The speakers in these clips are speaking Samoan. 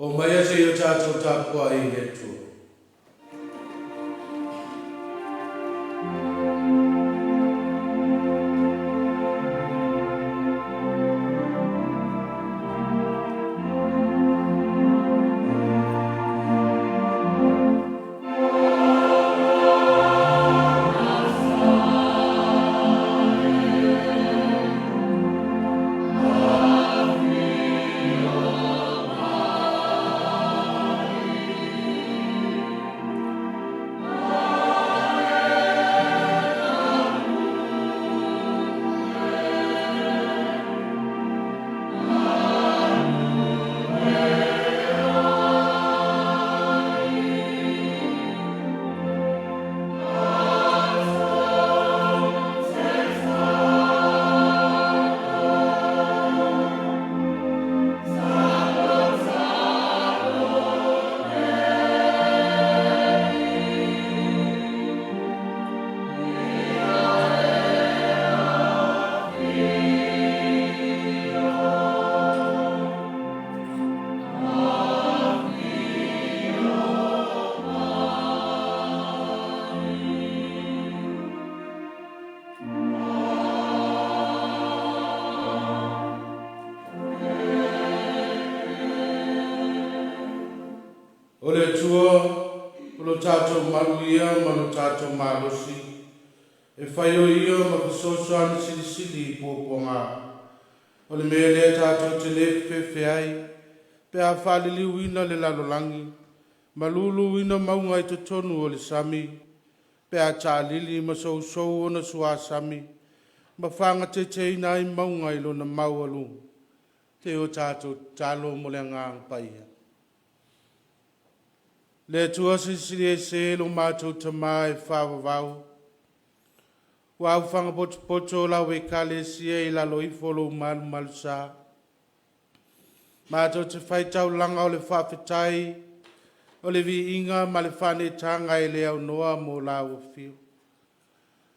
Omaia seia o tatou tapuai i le Atua. O le Atua, o lo tatou malu ia ma lo tatou malosi, e fai o ia ma fesoasoani silisili i puapuaga. O le mea lea tatou te le fefefe ai, pe a faaliliuina le lalolagi, ma luluina mauga i totonu o le sami, pe a taalili ma sousou ona suasami, ma fagateteina ai mauga i lona maualuga. Se o tatou tatalo mo le Agaga Paia. Le Atua Silisili Ese lo matou Tama e faavavau, ua aofaga potopoto lau Ekalesia i lalo ifo o lou malumalusa. Matou te faitaulaga o le faafetai, o le viiga ma le faaneetaga e le aunoa mo lau Afio.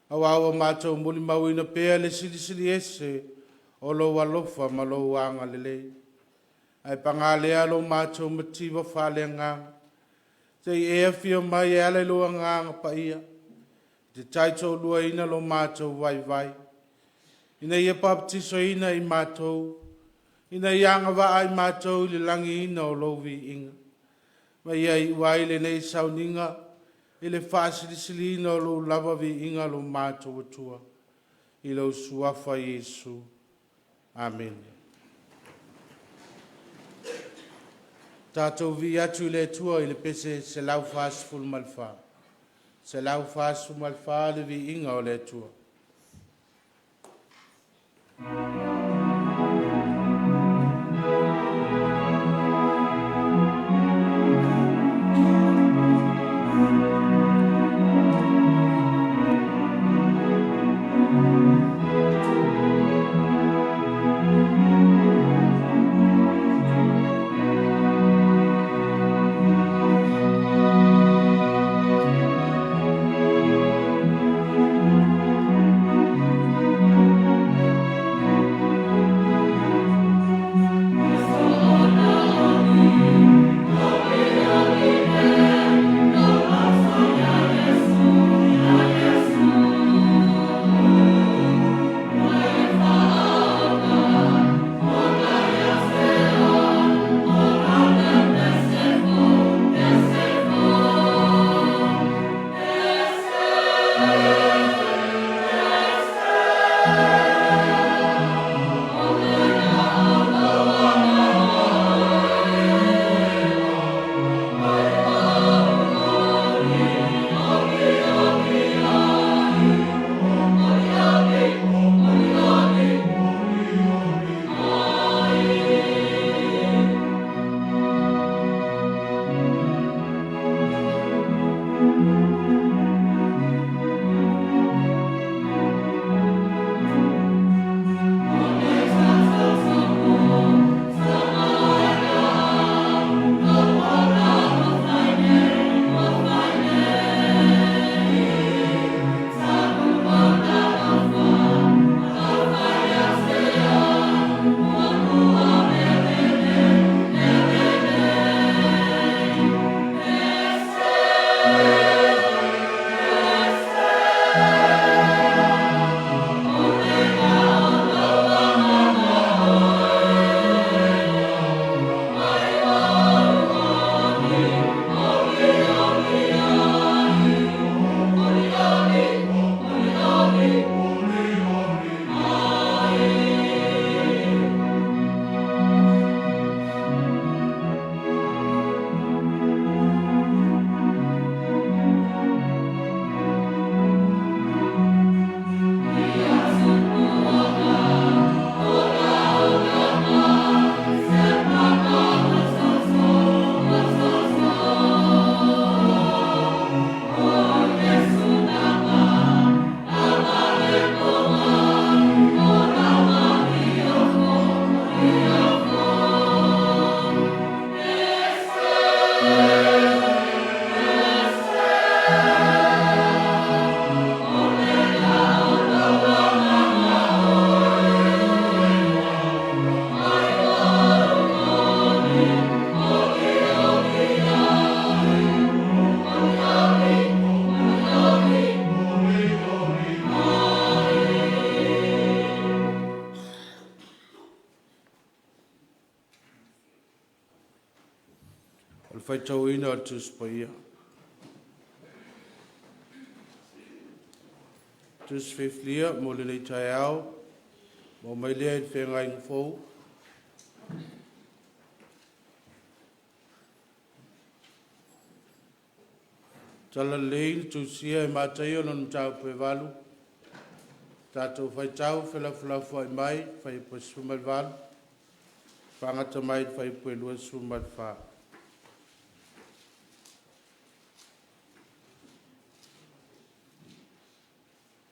Aua ua matou molimauina pea le Silisili Ese o lou alofa ma lou agalelei. Ae paga lea lo matou mativa faaleagaga, se i e afio mai e ala i lou Agaga Paia, e te taitoaluaina lo matou vaivai, ina ia papatisoina i matou, ina ia agavaa i matou i le lagiina o lou viiga, ma ia iu ai lenei sauniga i le faasilisiliina o lou lava viiga lo matou Atua, i lou Suafa Iesu. Amene. Tatou vii atu i le Atua i le pese 144, 144 le viiga o le Atua. O le faitauina o le Tusi Paia. Tusi Filifilia mo lenei taeao, mo mai lea i le Feagaiga Fou. Talalelei na tusia e Mataio lona mataupu e 8, tatou faitau felafolafoai mai fuaiupu 18, faagata mai le fuaiupu 24.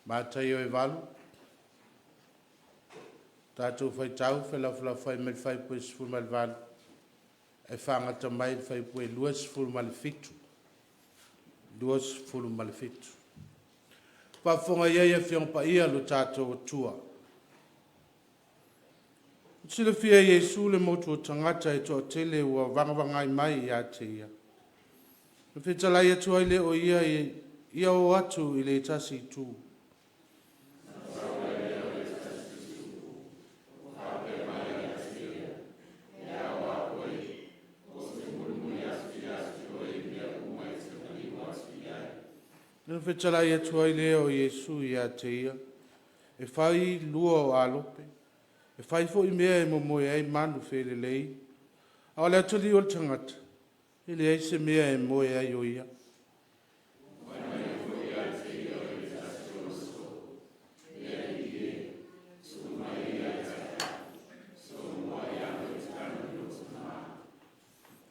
Mataio e 8, tatou faitau felafolafoai mai le fuaiupu 18, e faagata mai le fuaiupu 27. 27. Faafofoga ia i Afioga Paia lo tatou Atua. Ua silafia e Iesu le motu o tagata e toatele ua vagavagai mai ia te Ia, ona fetalai atu ai lea o Ia ia o atu i le tasi itu. Ona fetalai atu ai lea o Iesu ia te ia, “E fai lua o alope, e fai foi mea e momoe ai manufelelei, a o le atalii o le tagata, e leai se mea e moe ai o ia.”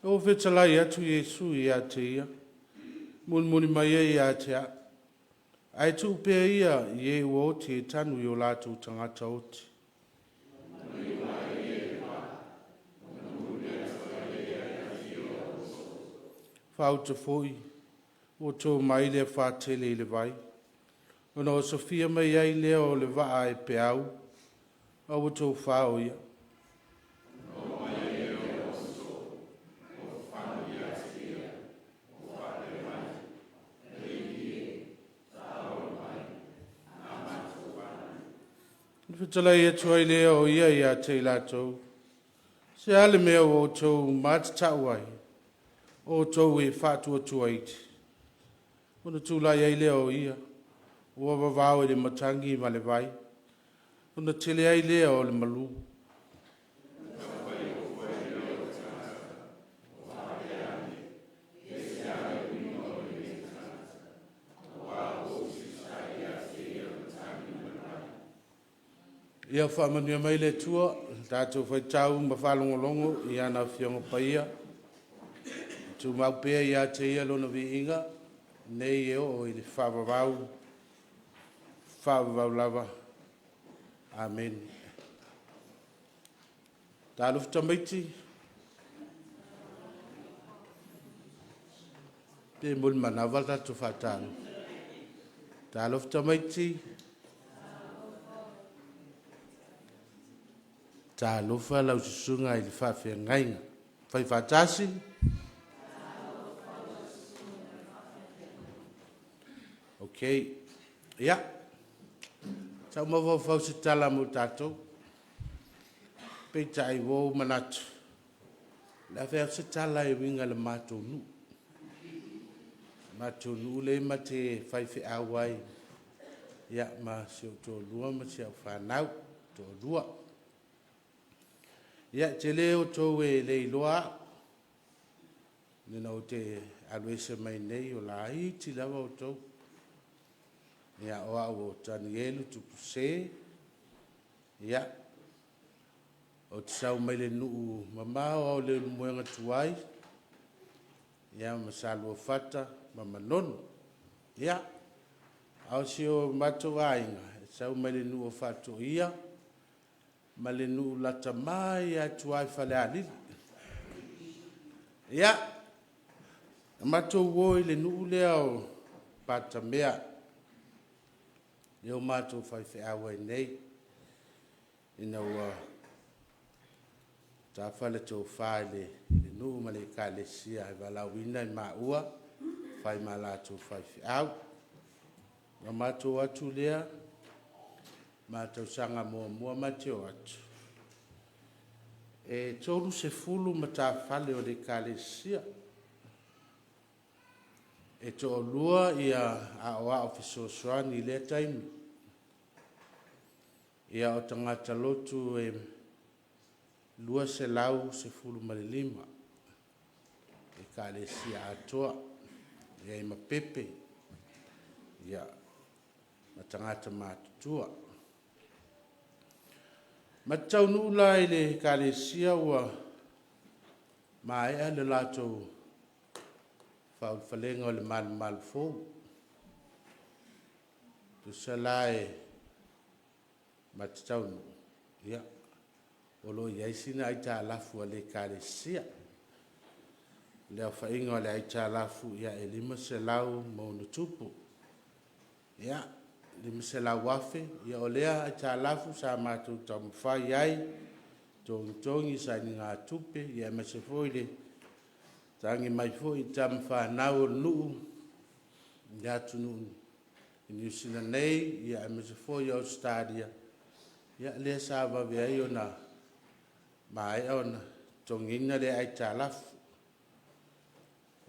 Ua fetalai atu Iesu ia te ia, mulimuli mai ai ia te a'u, ae tuu pea ia i e ua oti e tanu i o latou tagata oti.” Faauta foi, ua to mai le afatele i le vai, ona osofia mai ai lea o le vaa e peau, a ua tofa o ia. Ona fetalai atu ai lea o Ia ia te i latou, “Se a le mea ua outou matatau ai, o outou e faatuatua iti?” Ona tulai ai lea o Ia, ua vavao e le matagi ma le vai, ona tele ai lea o le malu. Ia faamanuia mai le Atua i le tatou faitau ma faalogologo i ana Afioga Paia, tumau pea ia te Ia Lona viiga, nei e oo i le faavavau, faavavau lava. Amene. Talofa tamaiti, pe mo le manava le tatou faatalofa. Talofa tamaiti, talofa lau susuga i le faafeagaiga fai faatasi. Ok, ia sa ou mafaufau i se tala mo tatou, peitai ua ou manatu o le a fai atu se tala e uiga i le matou nuu. Le matou nuu lea ma te faifeau ai ma si ou toalua ma si au fanau e toalua. Ia, e tele outou e le iloa au, ina ua ou alu ese mai nei, o laiti lava outou. Ia, o au o Tanielu Tupuse, ia, ou te sau mai le nuu mamao lava o Leulumoega tuai ma Saluafata ma Manono. Ia, a o si o matou aiga, e sau mai le nuu o Faatoia ma le nuu lata mai lava i tua i Falealili. Ia, na matou o i le nuu lea o Patamea, lea ua matou faifeau ai nei, ina ua tafa le tofa i le nuu ma le Ekalesia e valaauina i maua e fai ma latou faifeau. Ona matou o atu lea, ma tausaga muamua ma te o atu, e 30 matafale o le Ekalesia. E toalua ia aoao fesoasoani i lea taimi. Ia o tagata lotu e 215 ekalesia atoa, e i ai ma pepe ma tagata matutua. Matou taunuu la i le ekalesia ua maea le latou faaulufalega o le malumalu fou. Tusa la e matou te taunuu, ia, o lo o i ai sina aitalafu a le Ekalesia. O le aofaiga o le aitalafu e $500 plus. Ia, $500,000, ia o lea aitalafu sa matou taumafai ai e togitogi i sailigatupe, aemaise foi le tagi mai foi i tama fanau a le nuu i le atunuu i Niu Sila nei, aemaise foi o Ausetalia, lea sa vave ai ona maea ona totogiina lea aitalafu.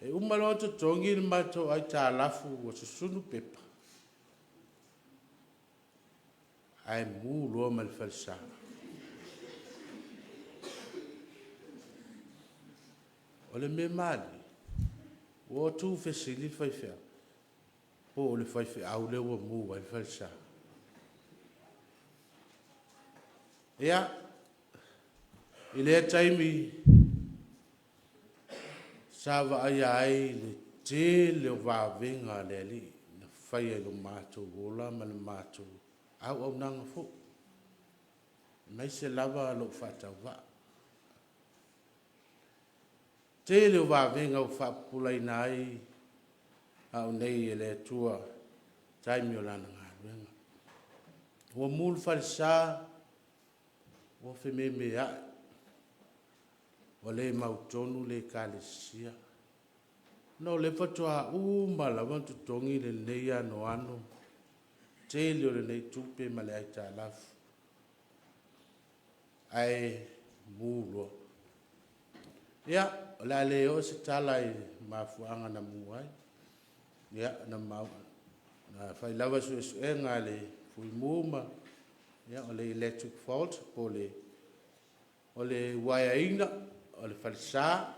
E uma loa totogi le matou aitalafu ua susunu pepa, ae mu loa ma le falesa. O le mea malie, ua tuufesili le faifeau, po o le faifeau lea ua mu ai le falesa. Ia, i lea taimi sa vaaia ai le tele o vavega a le Alii na faia i lo matou ola ma le matou auaunaga foi, aemaise lava lou faatauvaa. Tele o vavega ua faapupulaina ai au nei e le Atua i taimi o Lana galuega. Ua mu le falesa ua fememeai, ua le mautonu le Ekalesia, ona o lea faatoa uma lava ona totogi lenei anoano tele o lenei tupe ma le aitalafu, ae mu loa. Ia, o le a le oo se tala i le mafuaaga na mu ai, ia na fai lava suesuega a le Fuimu ma… ia o le electric fault po o le uaeaina o le falesa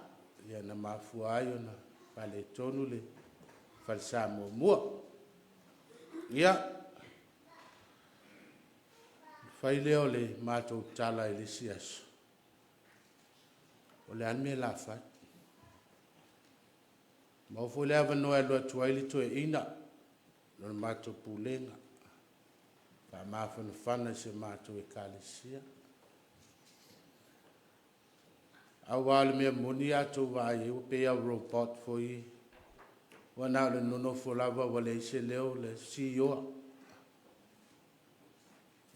na mafua ai ona faaletonu le falesa muamua. Ia, ona fai lea o le matou tala i le isi aso, o le a le mea o le a fai? Maua foi le avanoa e alu atu ai le toeaina o le matou pulega faamafanafana i si a matou Ekalesia. Aua o le mea moni a outou vaai i ai ua pei lava o robot foi ia ua na o le nonofo lava ua leai se leo, sioa.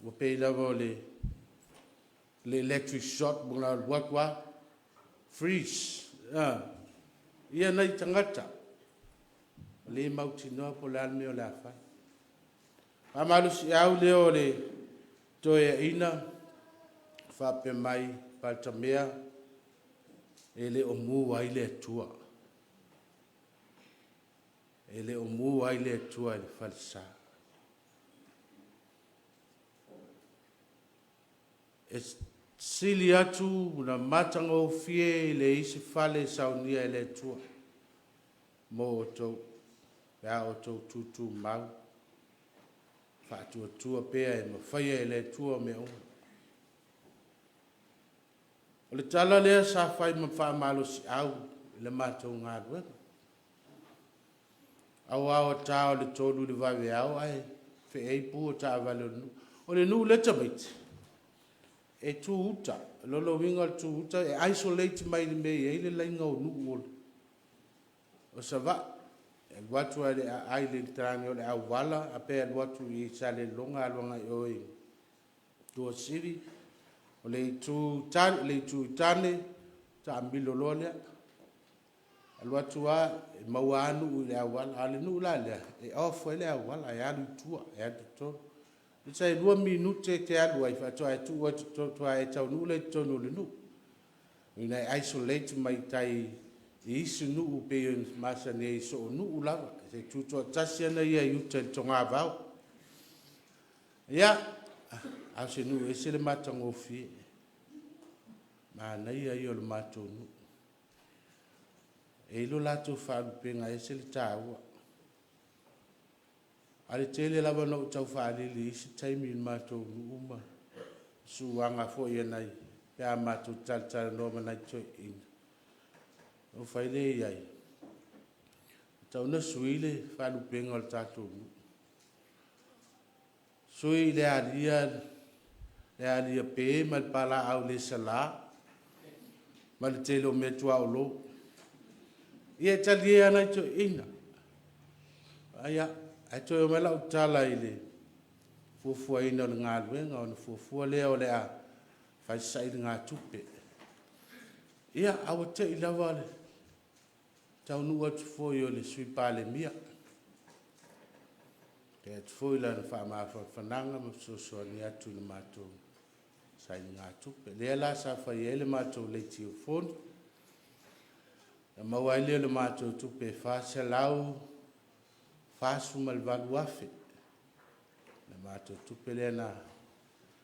Ua pei lava o le electric shock na ona alu atu lava freeze. Ia nai tagata ua le mautinoa po o le a le mea o le a fai. O le faamalosiau lea o le toeaina faapea mai, Patamea, e le o mu ai le Atua, e le o mu ai le Atua i le falesa. E sili atu ona matagofie i leai se fale e saunia e le Atua mo outou pe a outou tutumau, faatuatua pea e mafaia e le Atua mea uma. O le tala lea sa fai ma faamalosiau i le matou galuega, aua ua ta o le 3 i le vaveao ae feei pu o taavale a le nuu. O le nuu lea tamaiti, e tu uta. O lona uiga o le tu uta e isolate mai le mea e i ai le laina o nuu o Savaii. E alu atu lava i le aai i le talaane o le auala pe alu atu i Salelologa alu agai i o i Tuasivi, o le itu i tane, taamilo loa lea. Alu atu lava e maua lava nuu i le auala, a o le nuu la lea, e off ai le auala, e alu i tua, e alu i totonu. Tusa e 2 minute e te alu ai faatoa e taunuu lea i totonu o le nuu, ina ia isolate mai tai i isi nuu pei ona masani ai i so o nuu lava, se i tutoatasi ana ia i uta i le togavao. Ia, a o se nuu e ese le matagofie, manaia ia o le matou nuu. E i ai lo latou faalupega e ese le taua. Ae o le tele lava ina ou tau faalili i isi taimi i le matou nuu ma suaga foi o nai pe a matou talatalanoa ma nai toeaiina, ona ou fai lea i ai, e tatau ona sui le faalupega o le tatou nuu, sui i le alia pe ma le palaau le sala ma le tele o meaituaolo. Ia e talie lava nai toeaiina. Ae toe oo mai lau tala i le fuafuaina o le galuega, ona fuafua lea o le a fai se sailigatupe. Ia, ae ua te i lava le taunuu atu foi o le Sui Palemia, faafetai atu foi i lana faamafanafanaga ma fesoasoani atu i le matou sailigatupe. Lea la sa fai ai le matou leitio foni, ona maua ai lea o le matou tupe e $448,000, le matou tupe lea na…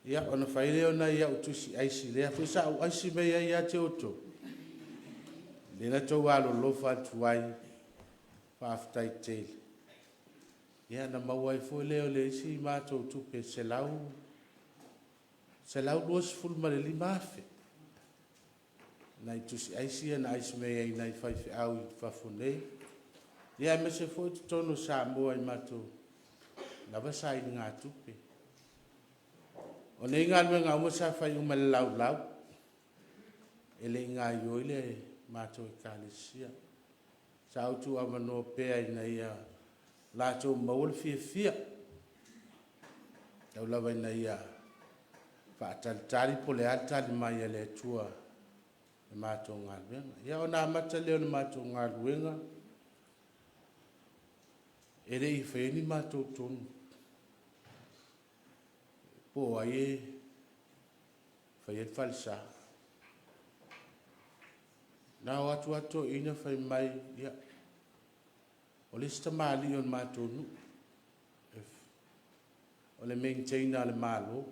Ia ona fai lea o nai au tusi aisi lea foi sa ou aisi mai ai ia te outou, lea na outou alolofa atu ai, faafetai tele. Ia ona maua ai foi lea o le isi matou tupe e $125,000 nai tusi aisi ia na aisi mai ai e nai faifeau i fafo nei, aemaise foi totonu o Samoa i matou lava sailigatupe. O nei galuega uma sa fai uma i le laulau, e le i gaoioi le matou Ekalesia. Sa ou tuuavanoa pea ina ia latou maua le fiafia, tau lava ina ia faatalitali po o le a le tali mai a le Atua i le matou galuega. Ia ona amata lea o le matou galuega, e le i faia ni matou tonu po o ai e faia le falesa. Na o atu lava toeaiina fai mai, ia, o le isi tamalii o le matou nuu, o le maintainer a le Malo,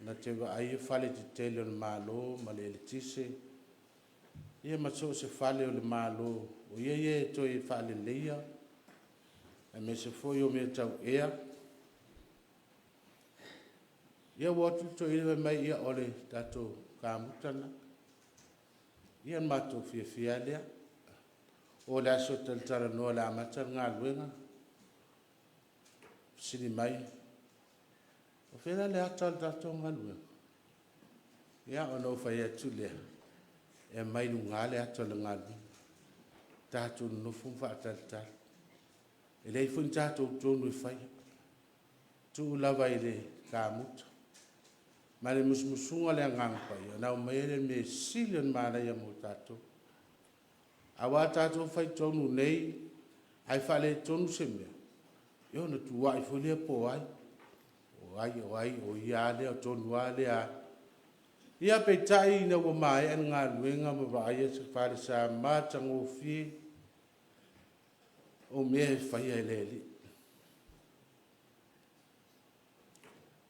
na te vaaia faletetele o le Malo ma le eletise, ia ma so o se fale o le Malo, o ia ia e toe faaleleia, aemaise foi o mea tau ea. Ia ua o atu le toeaina fai mai, ia, o le tatou kamuta lena. Ia ona matou fiafia lava lea. Oo i le aso e talatalanoa o le a amata le galuega, fesili mai, o fea la le ata o le tatou galuega? Ia, ona ou fai atu lea, e aumai i luga le ata o le galuega, tatou nonofo ma faatalitali. E leai foi ni tatou tonu e faia, tuu lava i le kamuta. Ma le musumusuga a le Agaga Paia, ona aumai lea o le mea e sili ona manaia mo tatou. Aua a tatou fai tonu nei ae faaletonu se mea, ia ona tu ai foi lea po o ai, o ai, o ai, o ia lava lea, o le tonu lava lea. Ia peitai ina ua maea le galuega ma vaaia se falesa matagofie, o mea e faia e le Alii.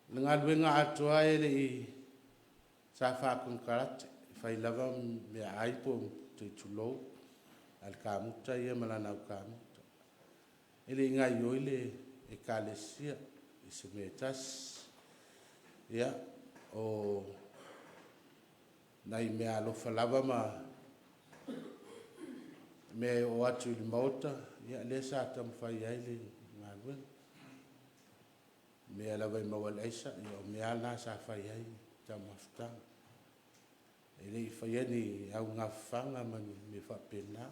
O le galuega atoa e le i… sa faakonekarate, e fai lava meaai se i tulou, a le kamuta ia ma lana au kamuta. E le i gaoioi le Ekalesia i se mea e tasi. Ia, o nai meaalofa lava ma mea e oo atu i le maota, lea sa taumafai ai le galuega. O mea lava e maua ai le aisa, o mea lava na sa fai ai taumafataga. E le i faia ni augafafaga ma ni mea faapena.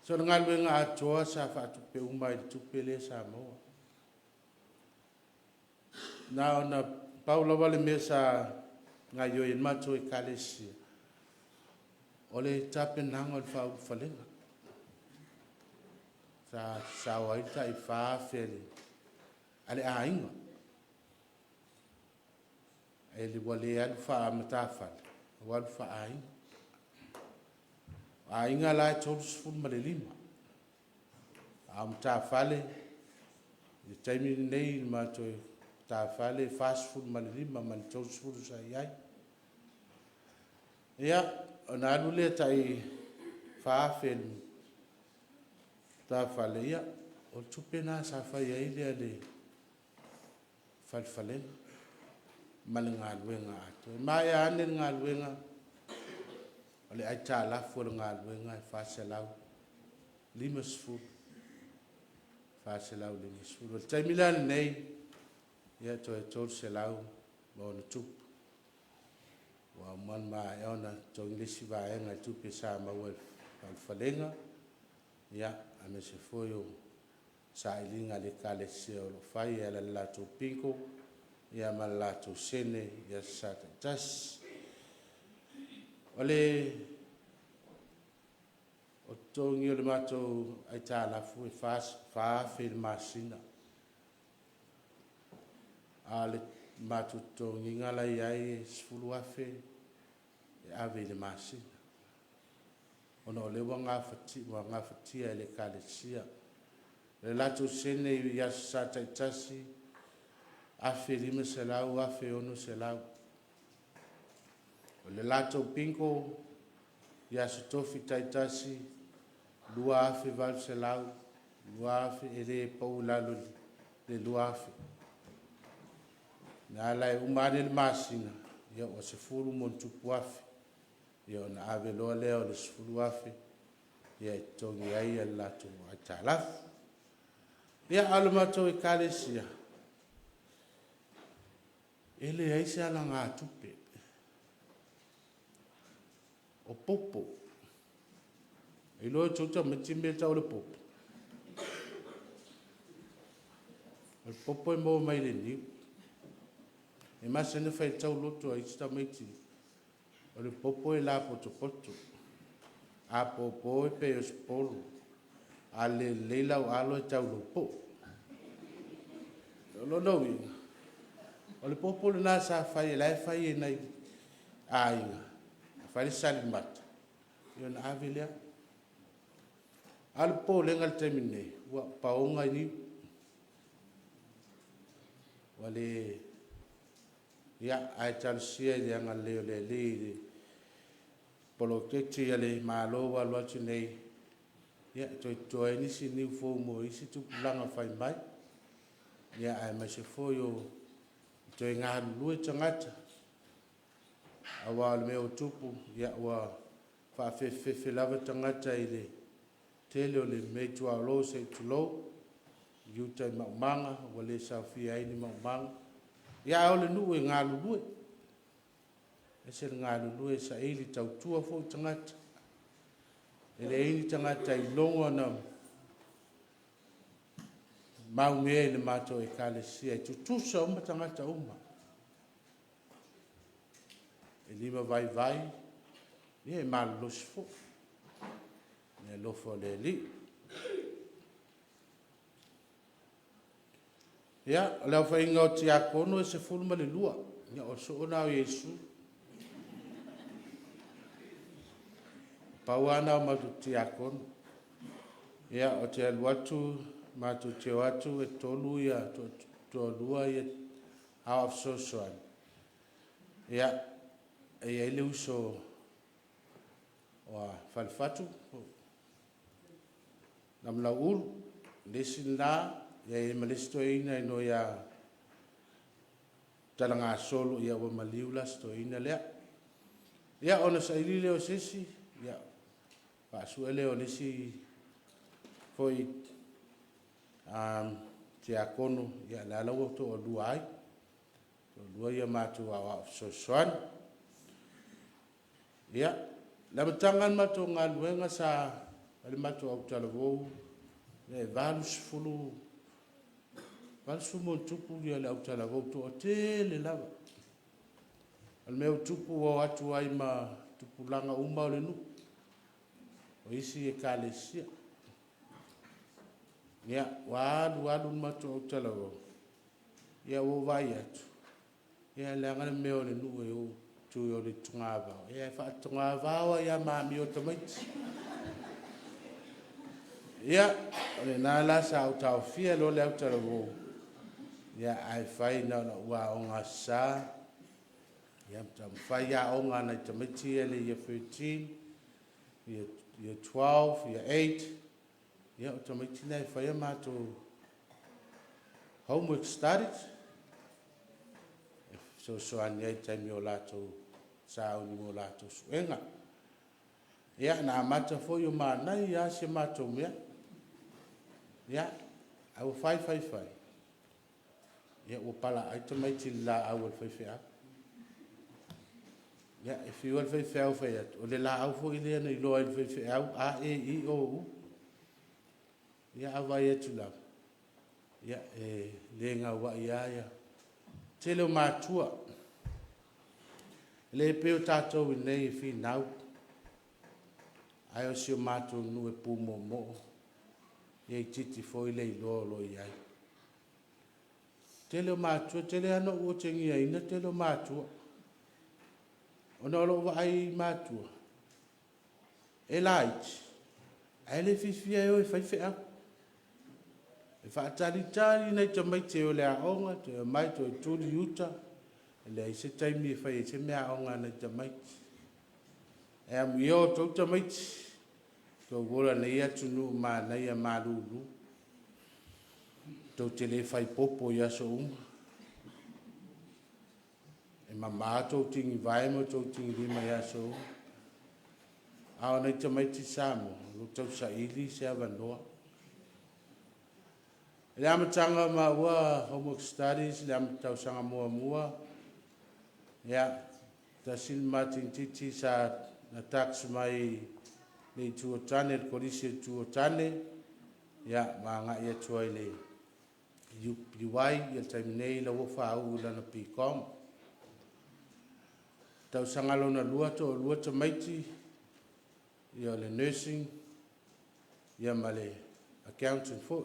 So o le galuega atoa sa faatupe uma lava i le tupe lea sa maua. Na ona pau lava le mea sa gaoioi ai le matou Ekalesia, o le tapenaga o le faaulufalega sa sao ai le tai $4,000 a le aiga, ua le alu faa-matafale, ua alu faa-aiga. Aiga la e 35. A o matafale i le taimi lenei i le matou matafale e 45 ma le 30 sa i ai. Ia, ona alu lea tai $4,000 i le matafale, ia o le tupe lena sa fai ai le falefalega ma le galuega atoa. E maea ane le galuega, o le aitalafu a le galuega e $450,000, $450,000. O le taimi la lenei, ia toe $300+ ua uma ona maea ona totogi le isi vaega i tupe sa maua i le falefalega, aemaise foi o sailiga a le Ekalesia o lo o fai e ala i le latou bingo ma le latou sene i Aso Sa taitasi. O totogi o le matou aitalafu e $4,000 i le masina, a o le matou totogiina la e i ai e $10,000 e ave i le masina, ona o lea ua gafatia e le Ekalesia. O le latou sene i Aso Sa taitasi e $1,500, $1,600. O le latou bingo i aso tofi taitasi, e $2,800, $2,000, e le pau i lalo o le $2,000. O lena la e uma ane le masina, ia ua $10+ ia ona ave loa lea o le $10,000 e totogi ai le latou aitalafu. Ia, a o le matou Ekalesia, e leai se alagatupe, o popo. E iloa e outou tamaiti le mea e tau o le popo? O le popo e maua mai le niu. E masani ona faitau loto a isi tamaiti, o le popo e lapotopoto, a popo e pei o se polo, a le lelei lau alo e tau i lou po'o. O lona uiga, o le popo lena sa fai o la e fai e nai aiga, fai le salimata ona ave lea. A o le popolega i le taimi nei, ua paoga niu, ua le… Ia, ae talosia i le agalelei o le Alii i le poloketi a le Malo ua alu atu nei, e toe toto ai nisi niu fou mo isi tupulaga fai mai, aemaise foi o le toe galulue tagata, aua o le mea ua tupu, ua faafefefe lava tagata i le tele o mea i tuaolo se i tulou, i uta i maumaga ua le saofia ai ni maumaga. Ia, a o le nuu e galulue, e ese le galulue, e saili tautua foi tagata. E leai ni tagata e iloga ona maumea i le matou Ekalesia, e tutusa uma tagata uma, e limavaivai, ia e malolosi foi i le alofa o le Alii. Ia, o le aofaiga o tiakono e 12, ia o le soo lena o Iesu. Na pau lava lena o matou tiakono. Ia, ou te alu atu matou te o atu e toalua aoao fesoasoani, ia, e i ai le uso a Falefatu Namulauulu, o le isi lena, e i ai ma le isi toeaina le igoa ia Talagasolo, ia ua maliu la si toeaina lea. Ia ona saili lea o se isi, faasue lea o le isi foi tiakono, ia o lea la ua toalua ai, toalua matou aoao fesoasoani. Ia, o le amataga o le matou galuega sa fai le matou autalavou, e 80+ le autalavou, e toatele lava. O le mea ua tupu ua o atu ai ma tupulaga uma o le nuu, o isi ekalesia. Ia, ua alu alu le matou autalavou, ia ua ou vaai atu, ia leaga le mea o le nuu e o itu o le togavao, ia e faatogavao ai lava ma amio a tamaiti. Ia, o lena la sa ou taofia loa le autalavou, ia ae fai na o lau Aoga Aso Sa, ia ma taumafai aoga a nai tamaiti ia i le Year 13, Year 12, Year 8, ia o tamaiti na e fai a matou homework studies, e fesoasoani ai i taimi o latou sauni mo latou suega. Ia na amata foi o manaia lava si a matou mea, ia, ae ua fai fai fai, ia ua palaai tamaiti i le laau a le faifeau. Ia, e fiu lava le faifeau e fai atu, o le laau foi lea na iloa ai e le faifeau, a, e, i, o, u. Ia ae vaai atu lava, ia e le gauai lava le tele o matua. E le pei o tatou i inei e finau, ae o si o matou nuu e pu moomoo, e itiiti foi le iloa o lo o i ai. Tele o matua, e tele lava ina ou otegiaina le tele o matua, ona o lou vaai i matua, e laiti, ae le fiafia e o e fai feau. E faatalitali nai tamaiti e o i le aoga toe omai toe tuli i uta, e leai se taimi e fai ai se meaaoga a nai tamaiti. Ae amuia outou tamaiti, tou ola i lenei atunuu manaia malulu, tou te le fai popo i aso uma, e mama tou tigivae ma tou tigilima i aso uma. A o nai tamaiti Samoa, ua tausaili se avanoa. I le amataga o maua homework studies i le tausaga muamua, ia, tasi le ma teineitiiti sa na tax mai le Itu o Tane, le Kolisi o le Itu o Tane, ia, ma agai atu ai i le UPY, ia le taimi nei la ua faauu i lana BCOM. Tausaga lona lua, toalua tamaiti, ia o le Nursing ia ma le Accountant foi.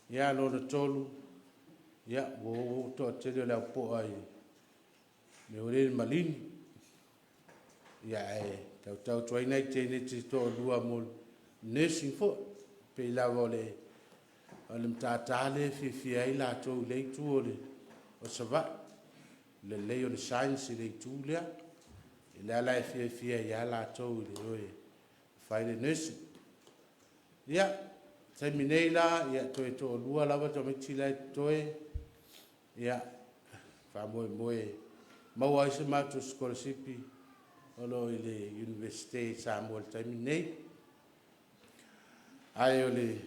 Ia lona tolu, ia ua toatele o le au poa i le mea foi lea i le Maligi, ia ae tautau atu ai nai teineiti e toalua mo le Nursing foi. E pei lava o le matata lea e fiafia ai latou i lea itu o Savaii, lelei o le science i le itu lea. O lea la e fiafia ai lava latou e o e fai le Nursing. Ia, o le taimi nei la, toe toalua lava tamaiti la e totoe, ia, faamoemoe e maua ai se matou sikolasipi o lo o i le Iunivesite i Samoa i le taimi lenei. Ae o le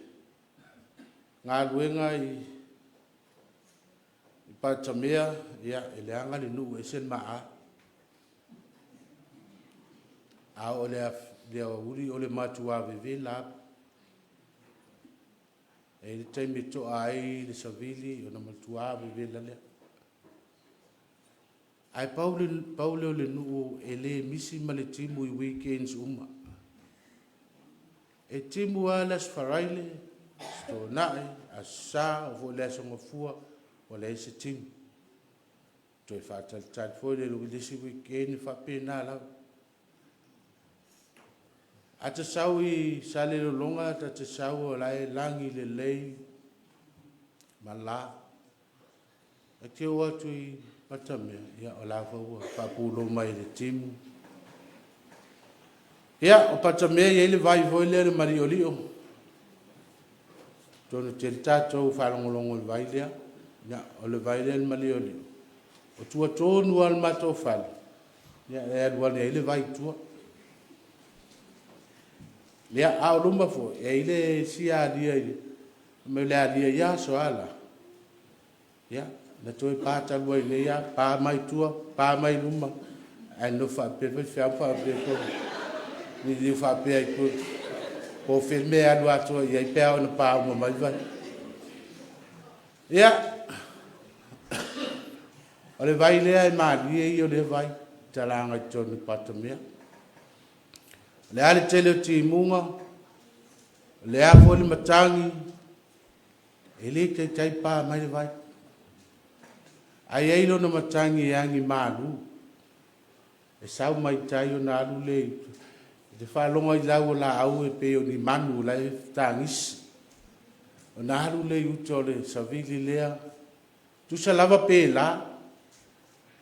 galuega i Patamea, ia, e leaga le nuu e ese le maa. A oo i le aoauli o le matua vevela lava. E i ai le taimi e toa ai le savili ona matua vevela lea. Ae pau lea o le nuu e le misi ma le timu i weekends uma. E timu lava le Aso Faraile, Aso Toonai, Aso Sa, oo foi i le Aso Gafua, ua leai se timu. Toe faatalitali foi lea i le isi weekend, e faapena lava. A ta sau i Salelologa ta te sau o la e lagi lelei mala. E te oo atu i Patamea, ia o la foi ua faapulou mai e le timu. Ia, o Patamea e i ai le vai foi lea o le Maliolio. Atonu e tele tatou faalogologo i le vai lea. Ia, o le vai lea o le Maliolio, o tua tonu lava o le matou fale, e alu ane ai le vai i tua. Ia, a o luma foi, e i ai le isi alia, fai mai o le alia i ia aso lava la, ia, na toe pa talu ai nei lava, pa mai tua, pa mai luma, ae nonofo faapea le faifeau ma faapea, liliu faapea i tua, po o fea le mea e alu atoa i ai pe a oo ina pa uma mai vai. Ia, o le vai lea e malie ia o lea vai i talaga i totonu o Patamea. O le a le tele o timuga, o le a foi le matagi, e le taitai pa mai le vai. Ae i ai lona matagi e agi malu. E sau mai tai ona alu lea i uta. E te faalogo i lau o laau e pei o ni manu la e tagisi. Ona alu lea i uta o le savili lea, tusa lava pe la,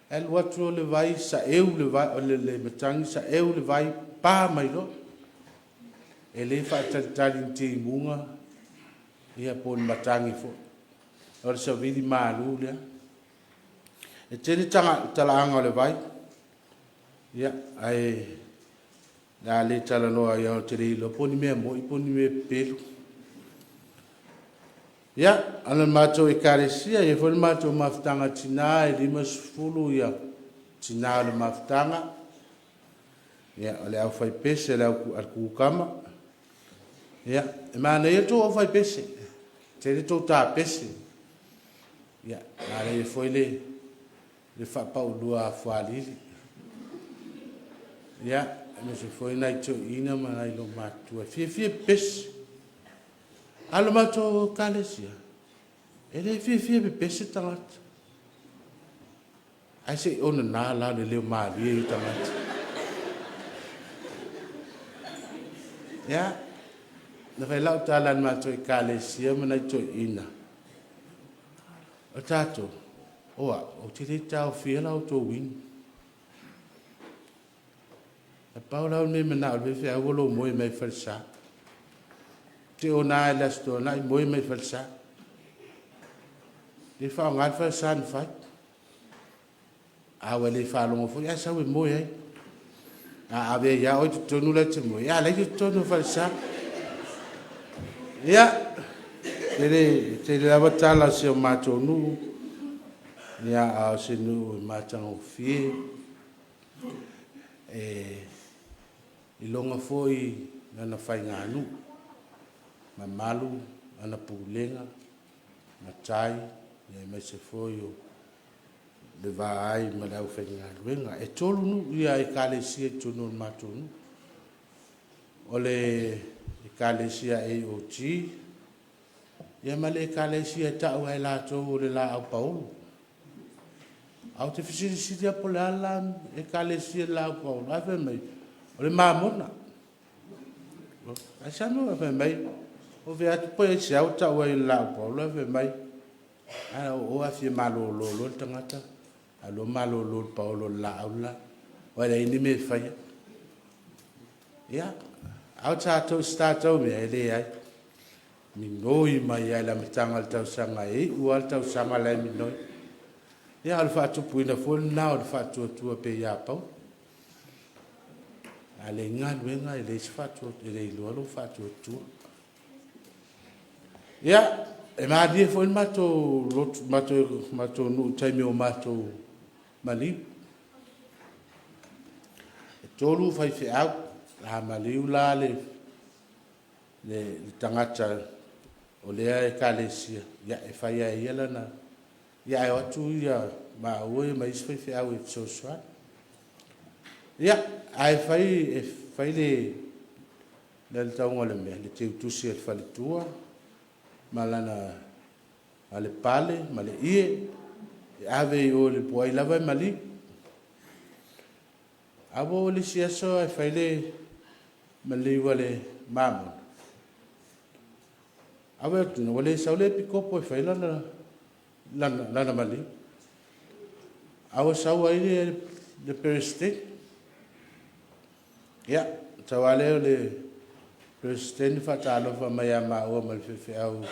e alu atu o le vai saeu le vai, o le matagi saeu le vai, pa mai loa. E le faatalitali i ni timuga ia po o ni matagi foi. O le savili malu lea. E tele talaaga o le vai, ia, ae o le a le talanoa ai ou te le iloa po o ni mea moni po o ni mea pepelo. Ia, o le matou Ekalesia, e i ai foi le matou mafutaga a tina, e 50 tina o le mafutaga. Ia, o le aufaipese a le kukama. Ia, e manaia le tou aufaipese, tele tou tapese. Ia, manaia foi le faapaulua a fualili. Ia, aemaise foi nai toeaiina ma nai loomatutua e fiafia e pepesi. A o le matou Ekalesia, e le fiafia e pepese tagata. Ae se i onana la le leo malie o tagata. Ia, na fai lau tala i le matou Ekalesia ma nai toeaiina, o tatou, o au, ou te le taofia la outou inu. Na pau la le mea e manao ai le faifeau, aua lou moe mai falesa. E te ona lava i le Aso Toonai moe mai falesa. Le faaaogaina le falesa na fai. A ua le faalogo foi ae sau e moe ai. A ave ai lava oe i totonu la e te moe ai, a o la e i totonu o le falesa. Ia, e tele lava tala a si o matou nuu, a o se nuu e matagofie, e iloga foi lana faiganuu, mamalu lana pulega, matai aemaise foi o le va ai ma le aufaigaluega. E 3 nuu, Ekalesia i totonu o le matou nuu. O le Ekalesia AOG, ia ma le Ekalesia e tau lava e latou o le Laau Paolo. Ae ou te fesilisili lava po o le a le la Ekalesia Laau Paolo, ae fai mai, o le Mamona. Ae a mea? Fai mai, ou fai atu pe aisea ua tau ai o le Laau Paolo, ae fai mai, a o o a fia malolo loa le tagata, alu loa malolo i le paolo o le laau le la, aua e leai ni mea e faia. Ia, a o tatou i se tatou mea, e leai. E migoi mai lava i le amataga o le tausaga e iu lava le tausaga o la e migoi. Ia, o le faatupuina foi lena o le faatuatua pea ia Paula. A leai ni galuega e leai se faatuatua, e le iloa lou faatuatua. Ia, e malie foi le matou lotu, matou nuu i taimi o matou maliu. E 3 faifeau, a maliu la le tagata o lea Ekalesia, ia e fai lava e ia lana... ae o atu maua ma isi faifeau e fesoasoani. Ia, ae fai le tauga o le mea, le teutusi o le faletua ma lana ma le pale ma le ie e ave i o po o ai lava e maliu. A ua oo i le isi aso ae fai le maliu a le Mamona, a vaai atu ua le sau le epikopo e fai lana maliu, a ua sau ai le Peresetene. Ia, sau lava lea o le Peresetene faatalofa mai ia maua ma le faifeau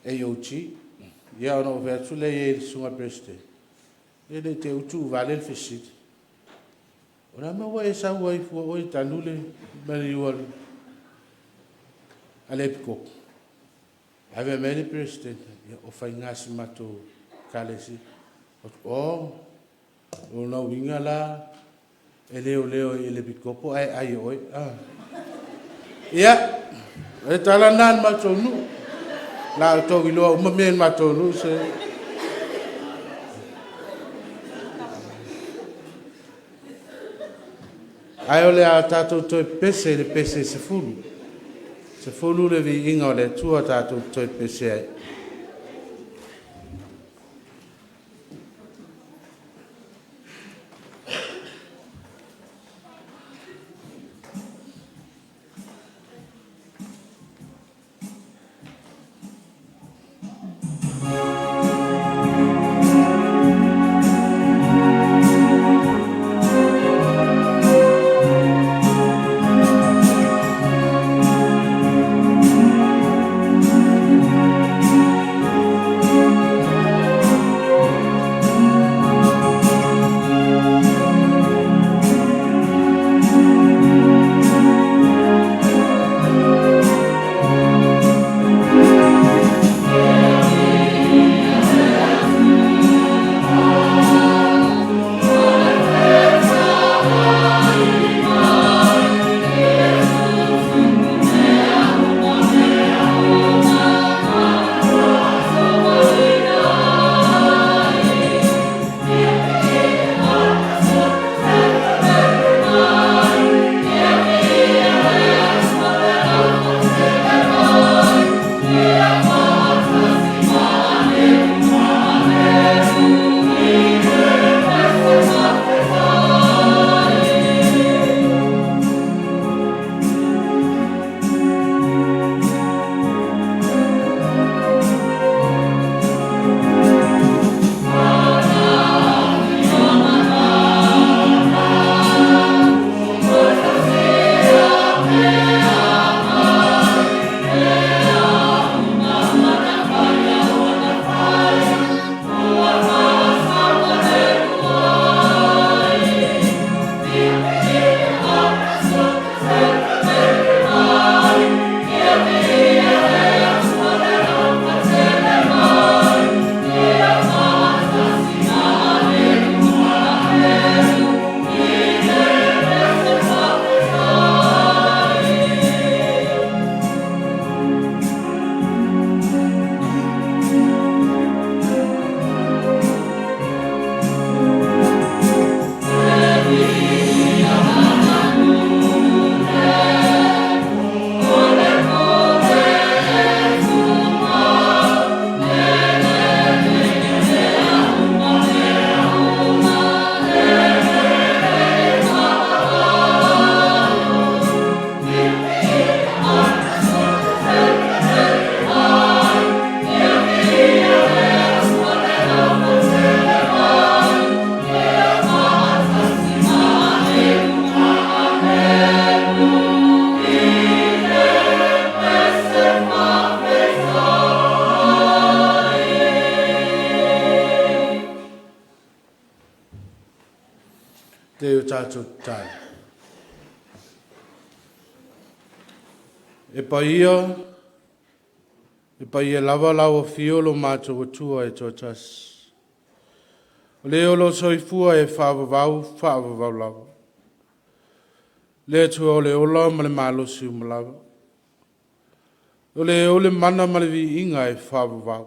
AOG. Ia ona ou fai atu lea i ai i le susuga i le Peresetene, ia ne i te i ua tuuvale le fesili. O le a le mea ua e sau ai fua oe e tanu le maliu a le epikopo? Ae fai mai le Peresetene, ia o faiga a si o matou Ekalesia. Ou fai atu, oh, o lona uiga la e leoleo ai e le epikopo ae ai e oe. Ia, o le tala lena a le matou nuu. O le a outou iloa uma mea i le matou nuu. Ae o le a tatou toe pepese i le pese e 10. 10 le viiga o le Atua tatou te toe pepese ai. Te o tātou tatalo. E paia, e paia lava lau afio lo matou Atua e toatasi. O le o lo soifua e faavavau, faavavau lava. Le Atua o le ola ma le malosi uma lava. O le ou le mana ma le viiga e faavavau.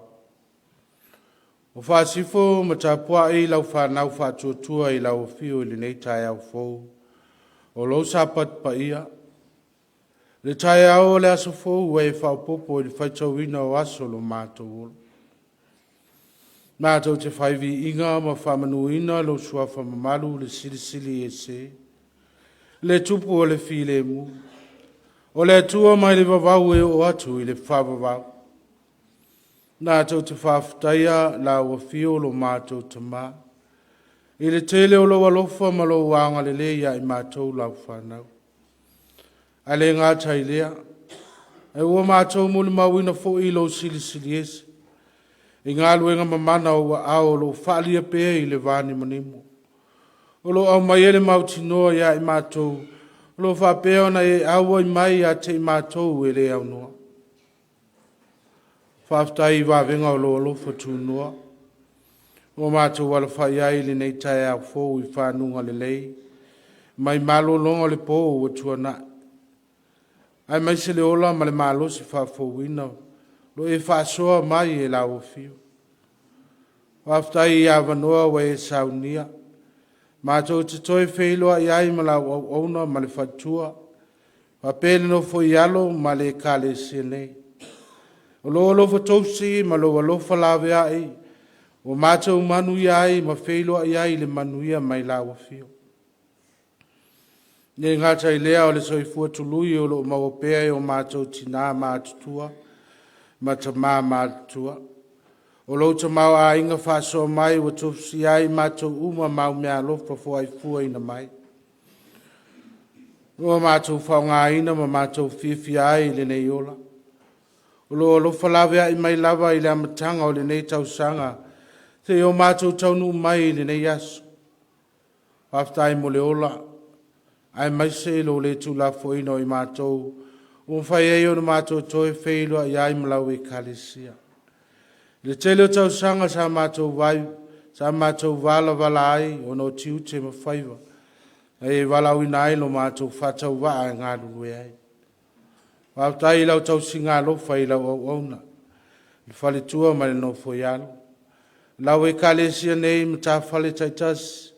O faasifo ma tapuai lau whanau faatuatua i lau afio i lenei taeao fou. O lou sapati paia. Le taeao o le aso fou ua e faaopoopo i le faitauina o aso o lo matou ola. Matou te fai viiga ma faamanuina lou suafa mamalu le Silisili Ese, le Tupu o le Filemu, o le Atua mai le vavau e oo atu i le faavavau. Matou te faafetaia lau afio lo matou Tamā, i le tele o lou alofa ma lou agalelei ia i matou lau whanau. Ae le gata i lea, ae ua matou molimauina foi lou silisili ese, i galuega mamana o ou aao o lo o faaalia pea i le vanimonimo. O lo o aumai ai le mautinoa ia i matou, o lo o faapea ona e auai mai ia te i matou e le aunoa. Faafetai i vavega o lou alofa tunoa, ua matou alafai ai i lenei taeao fou i fanuga lelei, mai malologa o le po ua tuanai. Aemaise le ola ma le malosi faafouina, lo e faasoa mai e lau afio. Faafetai i avanoa ua e saunia, matou te toe feiloai ai ma lau auauna ma le faletua, faapea le nofo i alo ma le ekalesia nei. O lou alofa tausi ma lou alofa laveai, ua matou manuia ai ma feiloai ai i le manuia mai lau afio. Le gata i lea o le soifua tului o lo o maua pea e o matou tina matutua ma tama matutua. O lou tamaoaiga faasoa mai ua tofusia ai matou uma mau meaalofa foaifuaina mai. Ua matou faaaogaina ma matou fiafia ai i lenei ola. O lou alofa laveai mai lava i le amataga o lenei tausaga, seia o matou taunuu mai i lenei aso. Faafetai mo le ola, aemaise lou le tuulafoaiina o i matou, ua mafai ai ona matou toe feiloai ai ma lau ekalesia. I le tele o tausaga sa matou valavala ai ona o tiute ma faiva, na e valaauina ai lo matou faatauvaa e galulue ai. Faafetai i lau tausiga alofa i lau auauna, le faletua ma le nofoialo. Lau ekalesia nei matafale taitasi,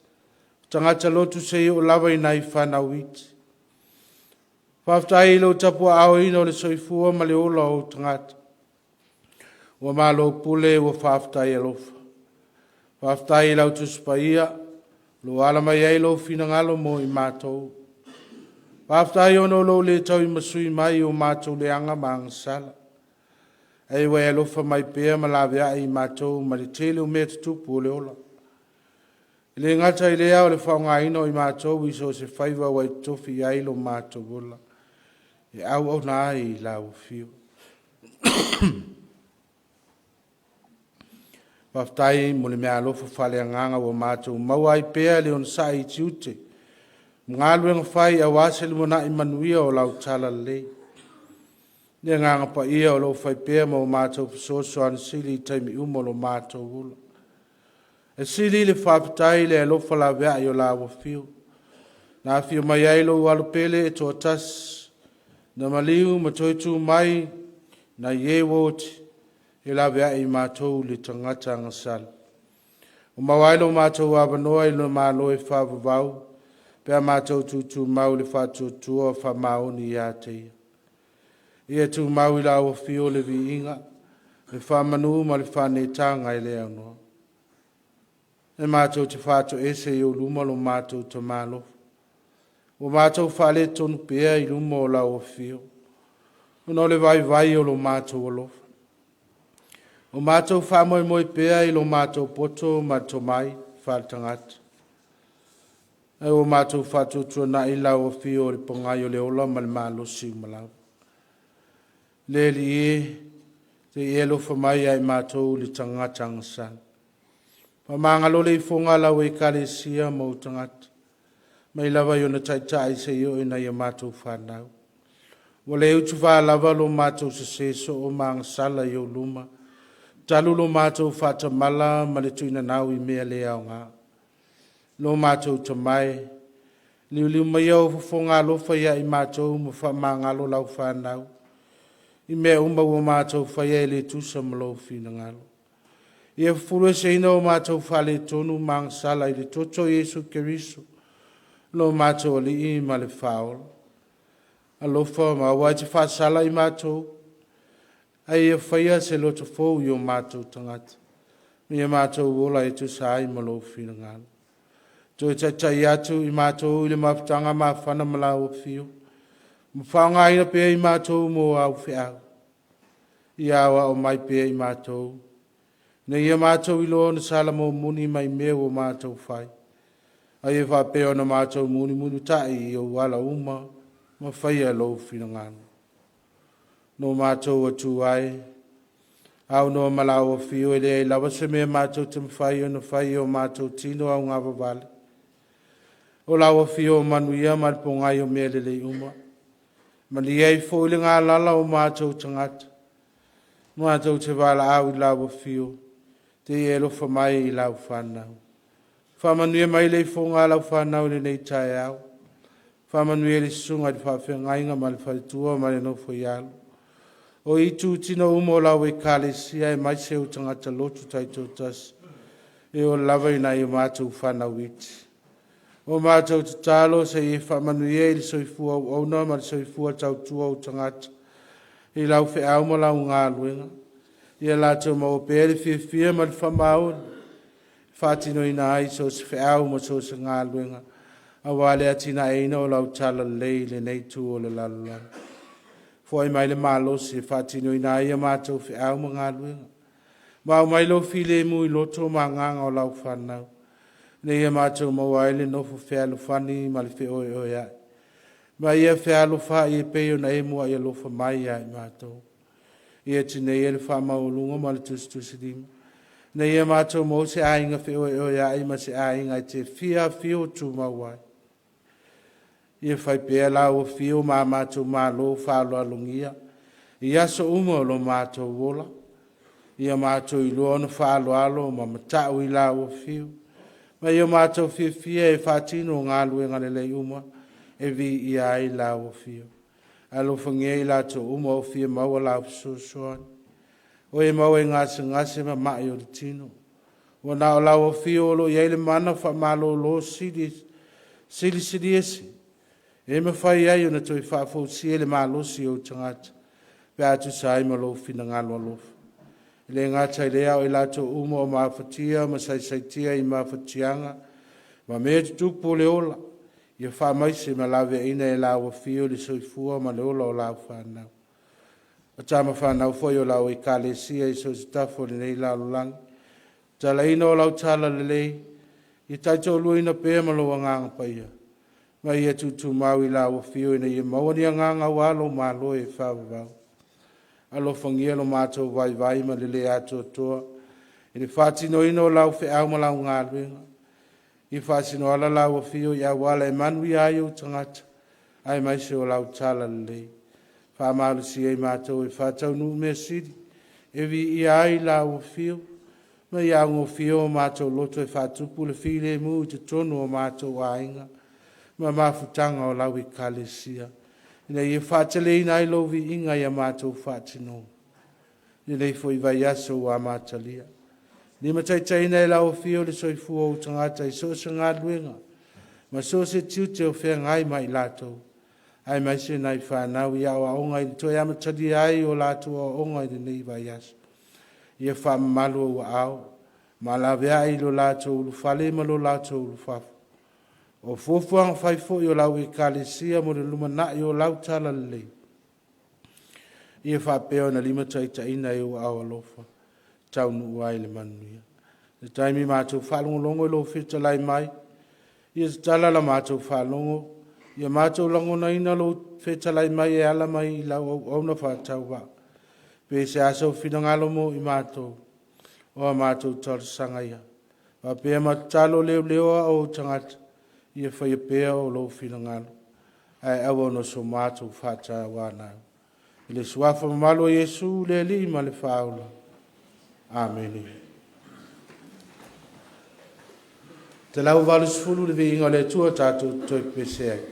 tagata lotu seia oo lava i nai fanau iti. Faafetai i lou tapuaaoina o le soifua ma le ola o ou tagata. Ua malo pule, ua faafetai alofa. Faafetai i lau Tusi Paia, ua ala mai ai lou finagalo mo i matou. Faafetai ona o lou le tauimasui mai o matou leaga ma agasala. Ae ua e alofa mai pea ma laveai i matou ma le tele o mea tutupu o le ola. E le gata i lea o le faaaogaina o i matou i so o se faiva ua e totofi i ai lo matou ola, e auauna ai i lau afio. Faafetai mo le meaalofa faaleagaga ua matou maua ai pea le onosai i tiute ma galuega fai aua se lumanai manuia o lau talalelei. Le agaga paia o lo o fai pea ma o matou fesoasoani sili i taimi uma o lo matou ola. E sili le faafetai i le alofa laveai o lau afio. Na afio mai ai lou alo pele e toatasi, na maliu ma toe tu mai nai e ua oti, e laveai i matou le tagata agasala. Ua maua ai lo matou avanoa i le Malo e faavavau, pe a matou tutumau i le faatuatua faamaoni ia te ia. Ia tumau i lau afio le viiga, le faamanu ma le faaneetaga e le aunoa. E matou te faatoese i ou luma lo matou tamalofa. Ua matou faaletonu pea i luma o lau afio, ona o le vaivai o lo matou alofa. Ua matou faamoemoe pea i lo matou poto ma le tomai faaletagata. Ae ua matou faatuatuanai lau afio o le pogai o le ola ma le malosi uma lava. Le Alii e, se i e alofa mai ia i matou le tagata agasala. Faamagalo le ifoga a lau ekalesia ma ou tagata. Mai lava i ona taitai seia oo i nai a matou fanau. Ua le utuvā lava lo matou sesē soo ma agasala i ou luma, talu lo matou faatamala ma le tuinanau i mea le aoga. Lo matou Tama e, liuliu maia ou fofoga alofa ia i matou ma faamagalo lau fanau i mea uma ua matou faia e le tusa ma lou finagalo. Ia fufulueseina o matou faaletonu ma agasala i le toto o Iesu Keriso, lo matou Alii ma le Faaola. Alofa ma aua e te faasala i matou, ae ia faia se loto fou i o matou tagata, ma ia matou ola e tusa ai ma lou finagalo. Toe taitai atu i matou i le mafutaga mafana ma lau afio, ma faaaogaina pea i matou mo au feau. Ia aoao mai pea i matou, ina ia matou iloa ona salamomuni mai mea ua matou fai, a ia faapea ona matou mulimulitai i ou ala uma ma faia lou finagalo. No matou Atua e, aunoa ma lau afio e leai lava se mea matou te mafai ona fai i o matou tino augavavale. O lau afio o manuia ma le pogai o mea lelei uma, malie ai foi le galala o matou tagata, matou te valaau i lau afio, te i e alofa mai i lau fanau. Faamanuia mai le ifoga a lau fanau i lenei taeao. Faamanuia i le susuga i le faafeagaiga ma le faletua ma le nofoialo. O itu tino uma o lau ekalesia aemaise o tagata lotu taitoatasi, e oo lava ina i matou fanau iti. O matou tatalo se i e faamanuia i le soifua auauna ma le soifua tautua o tagata i lau feau ma lau galuega. Ia latou maua pea le fiafia ma le faamaoni, faatinoina ai so o se feau ma so o se galuega, aua le atinaeina o lau talalelei i lenei itu o le lalolagi. Foai mai le malosi e faatinoina ai a matou feau ma galuega, ma aumai lou filemu i loto ma agaga o lau fanau, ina ia matou maua ai le nofo fealofani ma le feoeoea'i. Ma ia fealofaai e pei ona e muai alofa mai ia i matou. Ia tineia le faamaualuga ma le tusitusilima, ina ia matou maua se aiga feoeoea'i ma se aiga e te fia afio tumau ai. Ia fai pea lau afio ma a matou malo faaaloalogia i aso uma o lo matou ola. Ia matou iloa ona faaaloalo ma matau i lau afio, ma ia matou fiafia e faatino galuega lelei uma e viia ai lau afio. Alofagia i latou uma o fia maua lau fesoasoani, o e maua i gasegase ma mai o le tino. Ua na o lau afio o lo o i ai le mana faamalolo silisili ese, e mafai ai ona toe faafousia le malosi o ou tagata, pe a tusa ai ma lou finagalo alofa. E le gata i lea o i latou uma o mafatia ma saisaitia i mafatiaga ma mea tutupu o le ola, ia faamaise ma laveaiina e lau afio le soifua ma le ola o lau fanau. O tama fanau foi o lau ekalesia i so o se tafa o lenei lalolagi, tatalaina o lau talalelei, ia taitoaluaina pea ma lou agaga paia, ma ia tutumau i lau afio ina ia maua ni agaga aua lou malo e faavavau. Alofagia lo matou vaivai ma le le atoatoa i le faatinoina o lau feau ma lau galuega. Ia faasinoala lau afio i auala e manuia ai ou tagata, aemaise o lau talalelei. Faamalosia i matou e faataunuu mea sili, e viia ai lau afio, ma ia augofie o matou loto e faatupu le filemu i totonu o matou aiga ma mafutaga o lau ekalesia, ina ia faateleina ai lou viiga i a matou faatinoga. Lenei foi vaiaso ua amatalia, limataitaiina e lau afio le soifua o ou tagata i so o se galuega ma so o se tiute o feagai ma i latou, aemaise nai fanau i aoaoga i le toe amatalia ai o latou aoaoga i lenei vaiaso. Ia faamamalu ou aao ma laveai i lo latou ulufale ma lo latou ulufafo. O fuafuaga fai foi o lau ekalesia mo le lumanai o lau talalelei, ia faapea ona limataitaiina e ou aao alofa, taunuu ai le manuia. Le taimi matou faalogologo i lou fetalai mai, ia tatala la matou faalogo, ia matou lagonaina lou fetalai mai e ala mai i lau auauna faatauvaa. Pe se a sou finagalo mo i matou, o a matou talosaga ia. Faapea ma tatalo leoleoa o ou tagata, Ia faia pea o lou finagalo, ae aua ona o so matou faatauanau. I le suafa mamalu o Iesu le Alii ma le Faaola. Amene. 180 le viiga o le Atua tatou te toe pepese ai.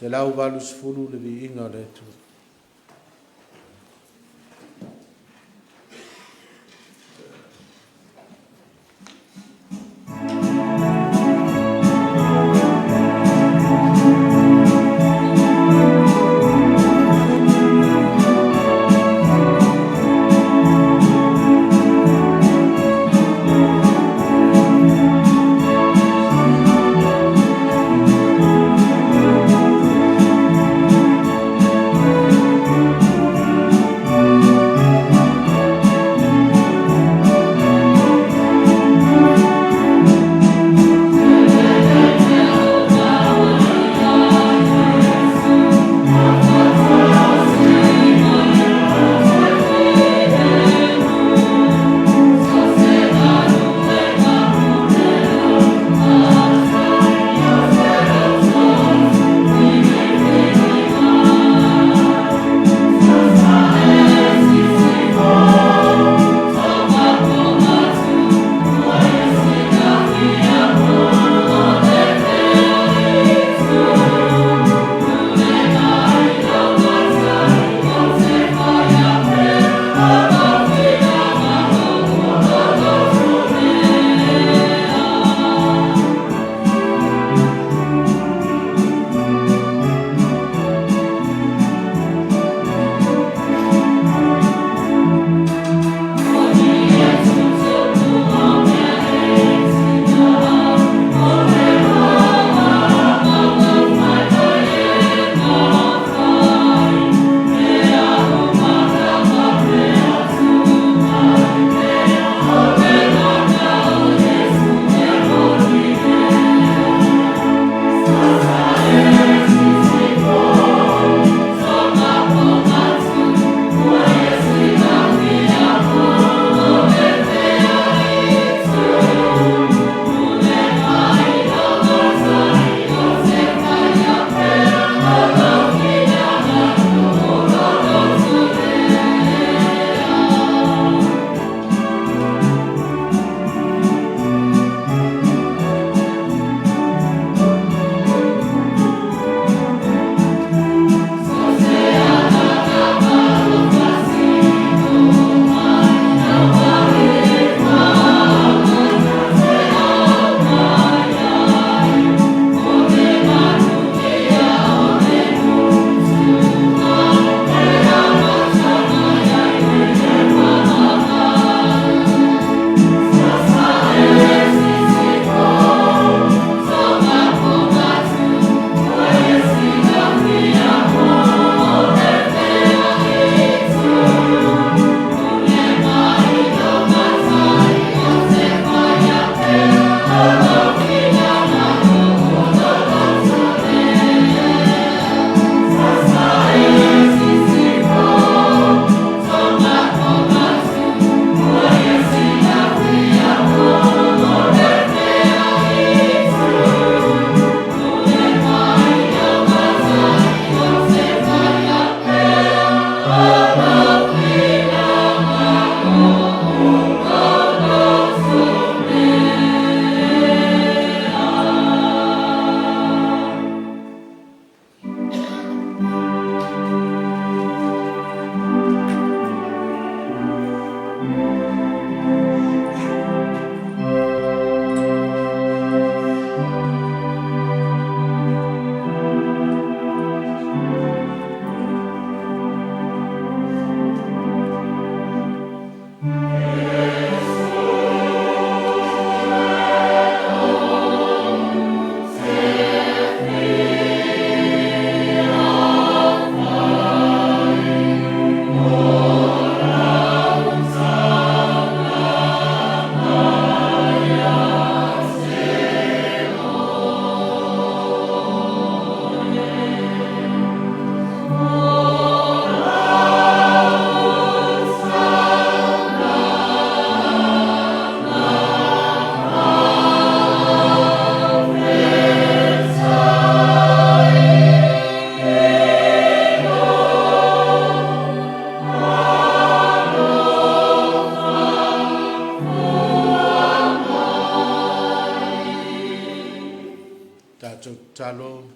180 le viiga o le Atua.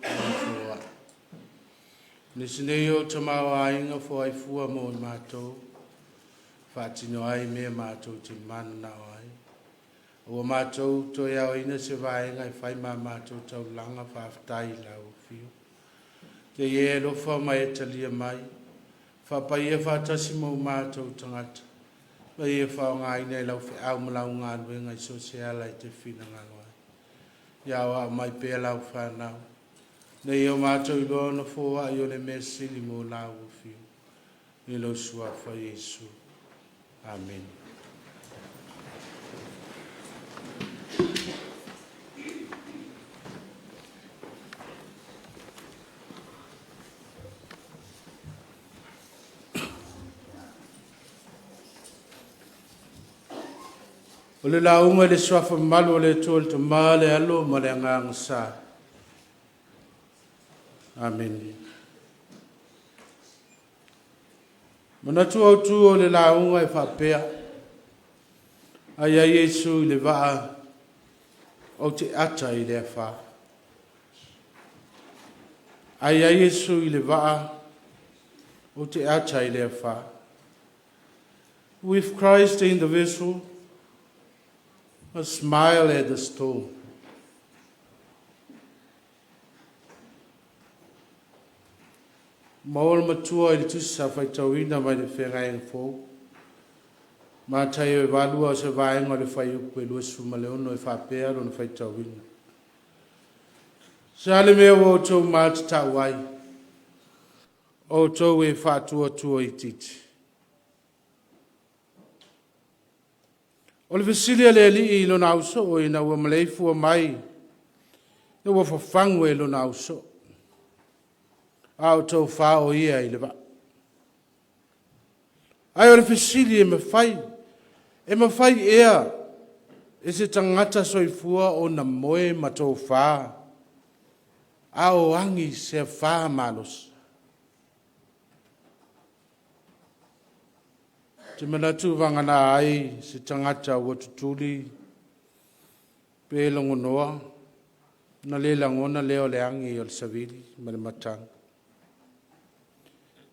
ma foai. Nisi nei o tamaoaiga foaifua mo i matou, faatino ai mea matou te mananao ai. Ua matou toe aoina se vaega e fai ma matou taulaga faafetai i lau afio. Te e alofa mai e talia mai, faapaia faatasi ma o matou tagata, ma ia faaaogaina e lau feau ma lau galuega i so o se ala e te finagalo ai. Ia aoao mai pea lau fanau, ina ia o matou iloa ona foai o le mea sili mo lau afio. I lou suafa Iesu. Amene. O le lauga i le suafa mamalu o le Atua le Tama, le Alo ma le Agaga Sa. Amene. Manatu autu o le lauga e faapea, ai ai Iesu i le vaa ou te ata i le afa. Ai ai Iesu i le vaa ou te ata i le afa. With Christ in the vessel, a smile at the storm. Maua le matua i le tusi sa faitauina mai le feagaiga fou. Mataio e 8 o se vaega o le fuaiupu e 26 e faapea lona faitauina. Se a le mea ua outou matatau ai, outou e faatuatua itiiti. O le fesili a le alii i lona ausoo ina ua maleifua mai, ina ua fafagu e lona ausoo, a o tofā o ia i le vaa. Ae o le fesili e mafai ea e se tagata soifua ona moe ma tofā, a o agi se afa malosi? Ou te manatu vagana ai se tagata ua tutuli pe logonoa, na le lagona lea o le agi o le savili ma le matagi.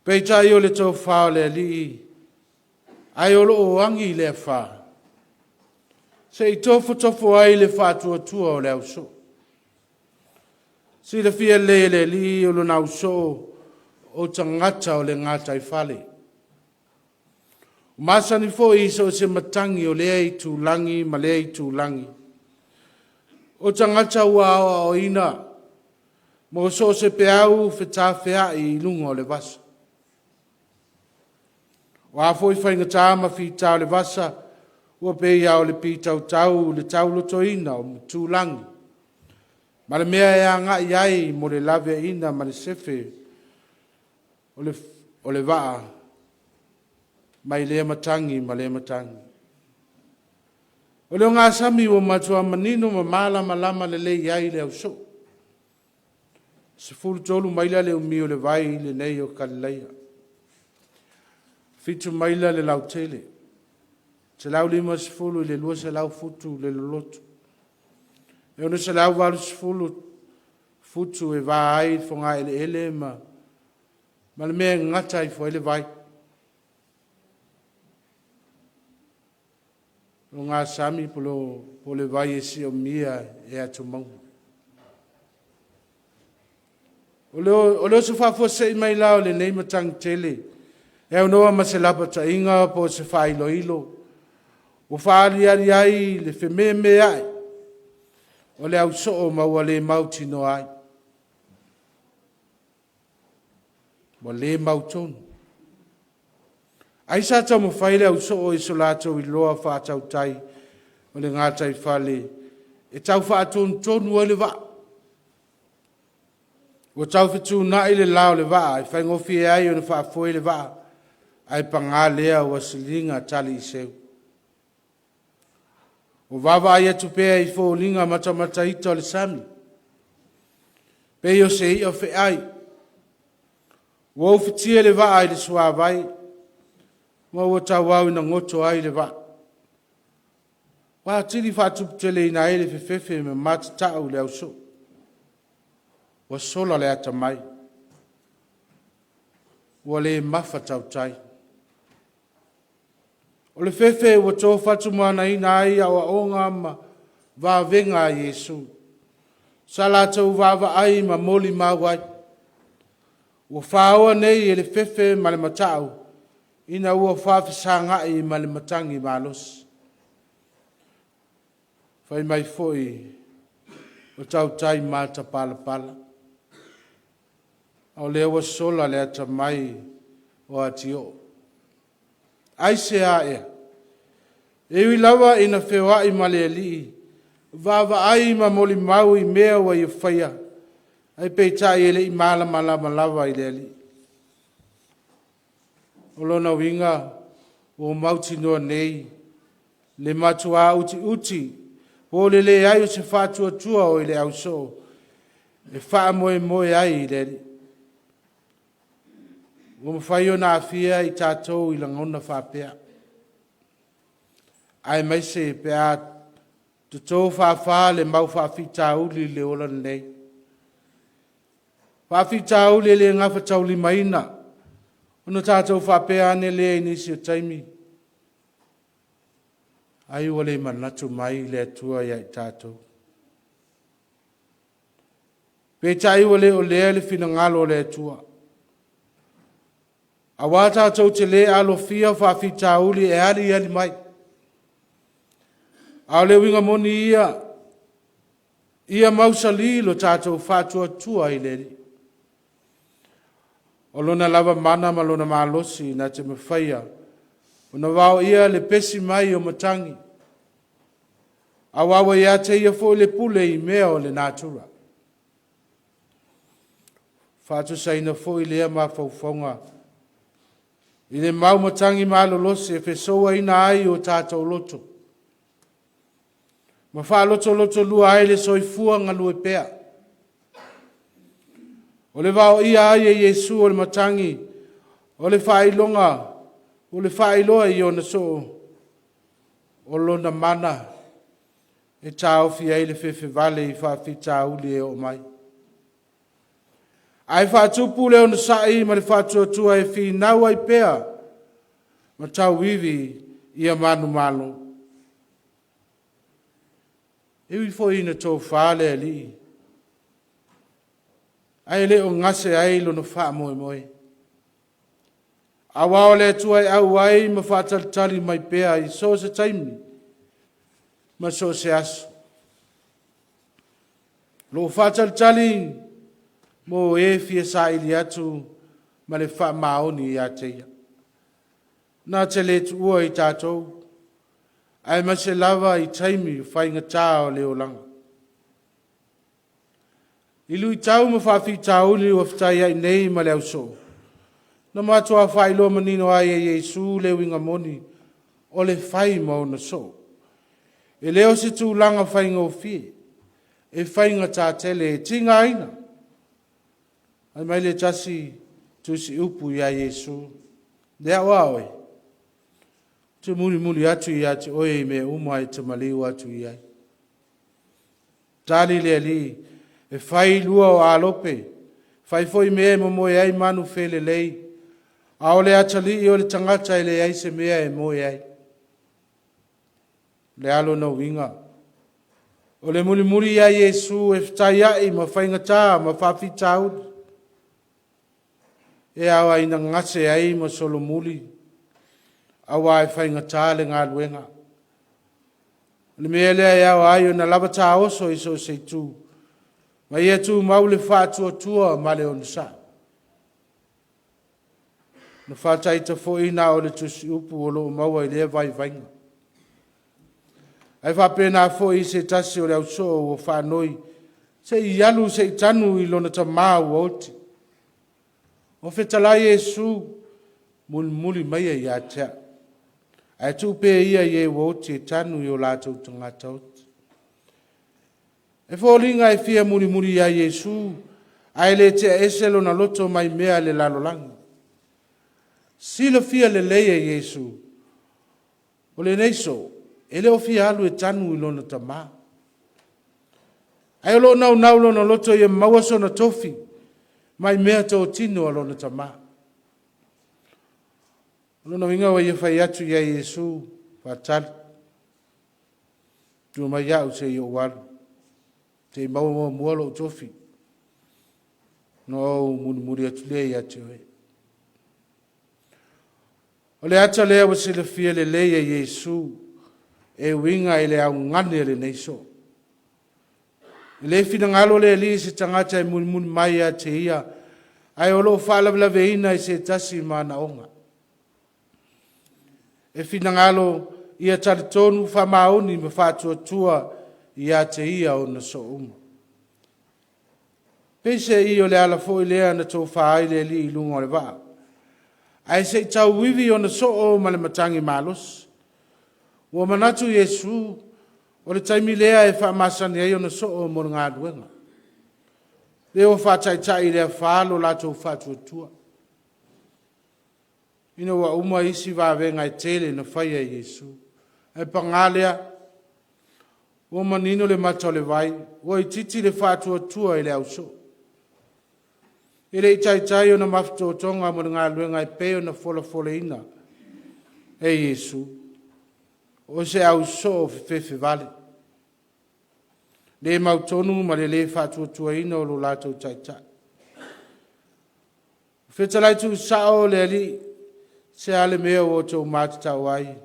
Peitai o le tofā o le Alii, ae o lo o agi le afa, se i tofotofo ai le faatuatua o le ausoo. Silafia lelei e le Alii o lona ausoo o tagata o le gataifale. O masani foi i so o se matagi o lea itulagi ma lea itulagi. O tagata ua aoaoina mo so o se peau fetafeai i luga o le vasa. O a foi faigata ma fita o le vasa, ua pei lava o le pitautau i le taulotoina o tulagi, ma le mea e agai ai mo le laveaiina ma le sefe o le vaa mai lea matagi ma lea matagi. O le ogasami ua matua manino ma malamalama lelei ai le ausoo. 13 maila le umi o le vai lenei o Kalilaia. 7 maila le lautele. 150 i le 200 futu le loloto. E 680 futu e va ai le fogaeleele ma le mea e gata ai foi le vai. O ogasami po o le vai e siomia e atumauga. O le oso faafuasei mai la o lenei matagi tele, e aunoa ma se lapataiga po o se faailoilo, ua faaaliali ai le fememeai o le ausoo ma ua le mautinoa ai. Ua le mautonu. Ai sa taumafai le ausoo i so latou iloa faatautai o le gataifale e tau faatonutonu ai le vaa. Ua tau fetuunai le la o le vaa e faigofie ai ona faafoe le vaa, ae paga lea ua siliga taliiseu. Ua vaavaai atu pea i foliga matamataita o le sami, pei o se i'a fe'ai, ua ufitia le vaa i le suavai, ma ua tauau ina goto ai le vaa. Ua atili faatuputeleina ai le fefefe ma matata'u le ausoo. Ua sola le atamai, ua le mafatautai. O le fefe ua tofatumanaina ai aoaoga ma vavega a Iesu, sa latou vaavaai ma molimau ai. Ua faoa nei e le fefe ma le matau ina ua faafesagai ma le matagi malosi. Fai mai foi o tautai matapalapala, a o lea ua sola le atamai o Atioo. Aisea ea? E ui lava ina feoai ma le Alii, vaavaai ma molimau i mea ua Ia faia, ae peitai e le i malamalama lava i le Alii. O lona uiga ua mautinoa nei le matua utiuti po o le leai o se faatuatua o i le ausoo e faamoemoe ai i le Alii. Ua mafai ona aafia i tatou i lagona faapea, aemaise pe a toto faafa le mau faafitauli i le ola lenei. Faafitauli e le gafataulimaina, ona tatou faapea ane lea i nisi o taimi, ai ua le manatu mai le Atua ia i tatou. Peitai ua le o lea le finagalo o le Atua, aua tatou te le alofia faafitauli e aliali mai. A o le uiga moni ia, ia mausali lo tatou faatuatua i le Alii. O Lona lava mana ma Lona malosi na te mafaia ona vaoia le pesi mai o matagi, aua ua ia te Ia foi le pule i mea o le natura. Faatusaina foi lea mafaufauga i le mau matagi malolosi e fesouaina ai o tatou loto ma faalotolotolua ai le soifua galue pea. O le vaoia ai e Iesu o le matagi, o le faailoga, o le faailoa i ona soo o lona mana e taofi ai le fefe vale i faafitauli e oo mai. Ae faatupu le onosai ma le faatuatua e finau ai pea ma tauivi ia manumalo. E ui foi ina tofa le Alii, ae le o gase ai lona faamoemoe. Aua o le Atua e auai ma faatalitali mai pea i so o se taimi ma so o se aso. O lo o faatalitali mo e fia saili atu ma le faamaoni ia te Ia. Na te le tuua i tatou, aemaise lava i taimi faigata o le olaga. I luitau ma faafitauli ua fetaiai nei ma le ausoo, na matua faailoa manino ai e Iesu le uiga moni o le fai ma ona soo. E le o se tulaga faigofie, e faigata tele, e tigaina. Fai mai le tasi tusiupu ia Iesu, “Le au a oe, ou te mulimuli atu ia te oe i mea uma e te maliu atu i ai.” Tali le Alii, “E fai lua o alope, fai foi mea e momoe ai manufelelei, a o le atalii o le tagata e leai se mea e moe ai.” O le a lona uiga? O le mulimuli ia Iesu e fetaiai ma faigata ma faafitauli, e ao ai ina gase ai ma solomuli, aua e faigata le galuega. O le mea lea e ao ai ona lava taoso i so o se itu, ma ia tumau le faatuatua ma le onosai. Na faataita foi na o le tusiupu o lo o maua i lea vaivaiga. Ae faapena foi i se tasi o le ausoo ua faanoi se i alu se i tanu i lona tama ua oti. Ua fetalai Iesu, “Mulimuli maia ia te au, ae tuu pea ia i e ua oti e tanu i o latou tagata oti.” E foliga e fia mulimuli ia Iesu, ae le tea ese lona loto mai mea a le lalolagi. Silafia lelei e Iesu, o lenei soo, e le o fia alu e tanu i lona tama. Ae o loo naunau lona loto ia maua sona tofi mai mea totino a lona tamā. O lona uiga ua ia fai atu ia Iesu faatali, tuu mai au se i ou alu, se i maua muamua lou tofi, ona ou mulimuli atu lea ia te oe. O le ata lea ua silafia lelei e Iesu e uiga i le augani a lenei soo. E le finagalo le Alii i se tagata e mulimuli mai ia te Ia, ae o lo o faalavelaveina i se tasi manaoga. E finagalo ia talitonu faamaoni ma faatuatua ia te Ia ona soo uma. Peiseai o le ala foi lea na tofa ai le Alii i luga o le vaa, ae se i tauivi ona soo ma le matagi malosi. Ua manatu Iesu, o le taimi lea e faamasani ai ona soo mo le galuega. Lea ua faataitai i le afa lo latou faatuatua, ina ua uma isi vavega e tele na faia e Iesu. Ae paga lea, ua manino le mata o le vai, ua itiiti le faatuatua i le ausoo. E le i taitai ona mafatotoga mo le galuega e pei ona folafolaina e Iesu. O se ausoo fefefevale, le mautonu ma le le faatuatuaina o lo latou Taitai. Fetalai tuusao le Alii, se a le mea ua outou matatau ai,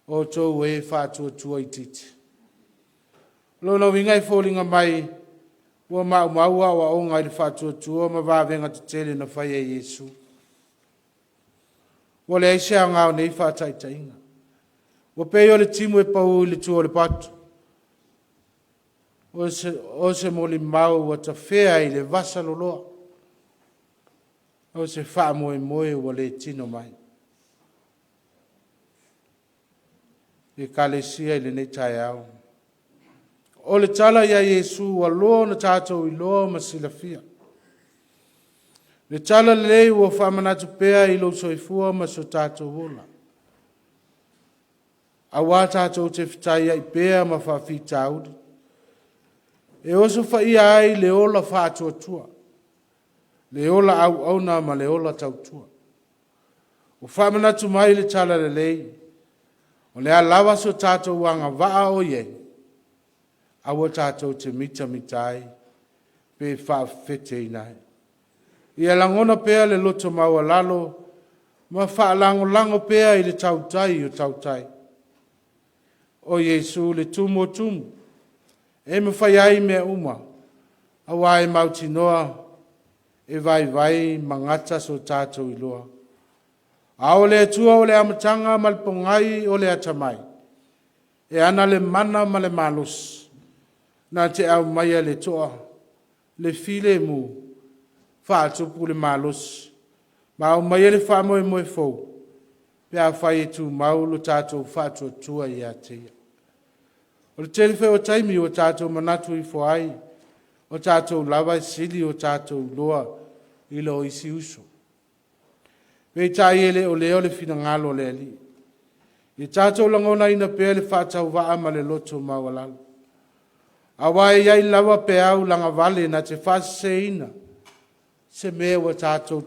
o outou e faatuatua itiiti? O lona uiga e foliga mai ua maumau aoaoga i le faatuatua ma vavega tetele na faia e Iesu. Ua leai se aoga o nei faataitaiga. Ua pei o le timu e pau i le tua o le potu, o se molimau ua tafea i le vasaloloa, o se faamoemoe ua le tino mai. Ekalesia i lenei taeao, o le tala ia Iesu ua loa ona tatou iloa ma silafia. Le tala lelei ua faamanatu pea i lou soifua ma so tatou ola. Aua tatou te fetaiai pea ma faafitauli, e osofaia ai le ola faatuatua, le ola auauna ma le ola tautua. Ua faamanatu mai le tala lelei, o le a lava so tatou agavaa o i ai, aua tatou te mitamita ai pe faafefeteina ai. Ia lagona pea le loto maualalo ma faalagolago pea i le tautai o tautai. O Iesu le tumu o tumu, e mafai ai mea uma, aua e mautinoa e vaivai ma gata so tatou iloa. A o le Atua o le amataga ma le pogai o le atamai, e ana le mana ma le malosi, na te aumaia le toa, le filemu, faatupu le malosi, ma aumaia le faamoemoe fou, pe afai e tumau lo tatou faatuatua ia te Ia. O le tele foi o taimi ua tatou manatu ifo ai, o tatou lava e sili o tatou iloa i lo isi uso. Peitai e le o lea le finagalo o le Alii. Ia tatou lagonaina pea le faatauvaa ma le loto maualalo. Aua e i ai lava peau lagavale na te faaseseina se mea ua tatou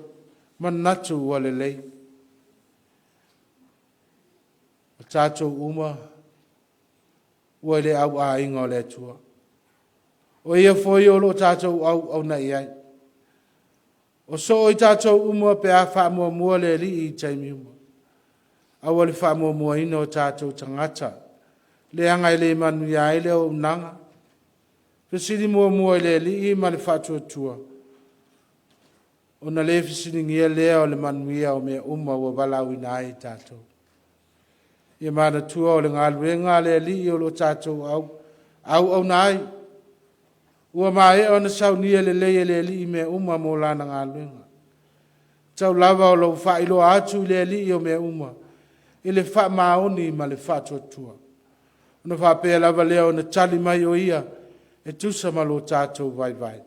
manatu ua lelei. O tatou uma ua i le auaiga o le Atua. O Ia foi o lo o tatou auauna i ai. O soo i tatou uma pe a faamuamua le Alii i taimi uma. Aua le faamuamuaina o tatou tagata, leaga e le manuia ai le auaunaga. Fesili muamua i le Alii ma le faatuatua, ona le fesiligia lea o le manuia o mea uma ua valaauina ai tatou. Ia manatua o le galuega a le Alii o lo o tatou auauna ai. Ua maea ona saunia lelei e le Alii mea uma mo lana galuega. Tau lava o lou faailoa atu i le Alii o mea uma, i le faamaoni ma le faatuatua. Ona faapea lava lea ona tali mai o Ia e tusa ma lo tatou vaivai.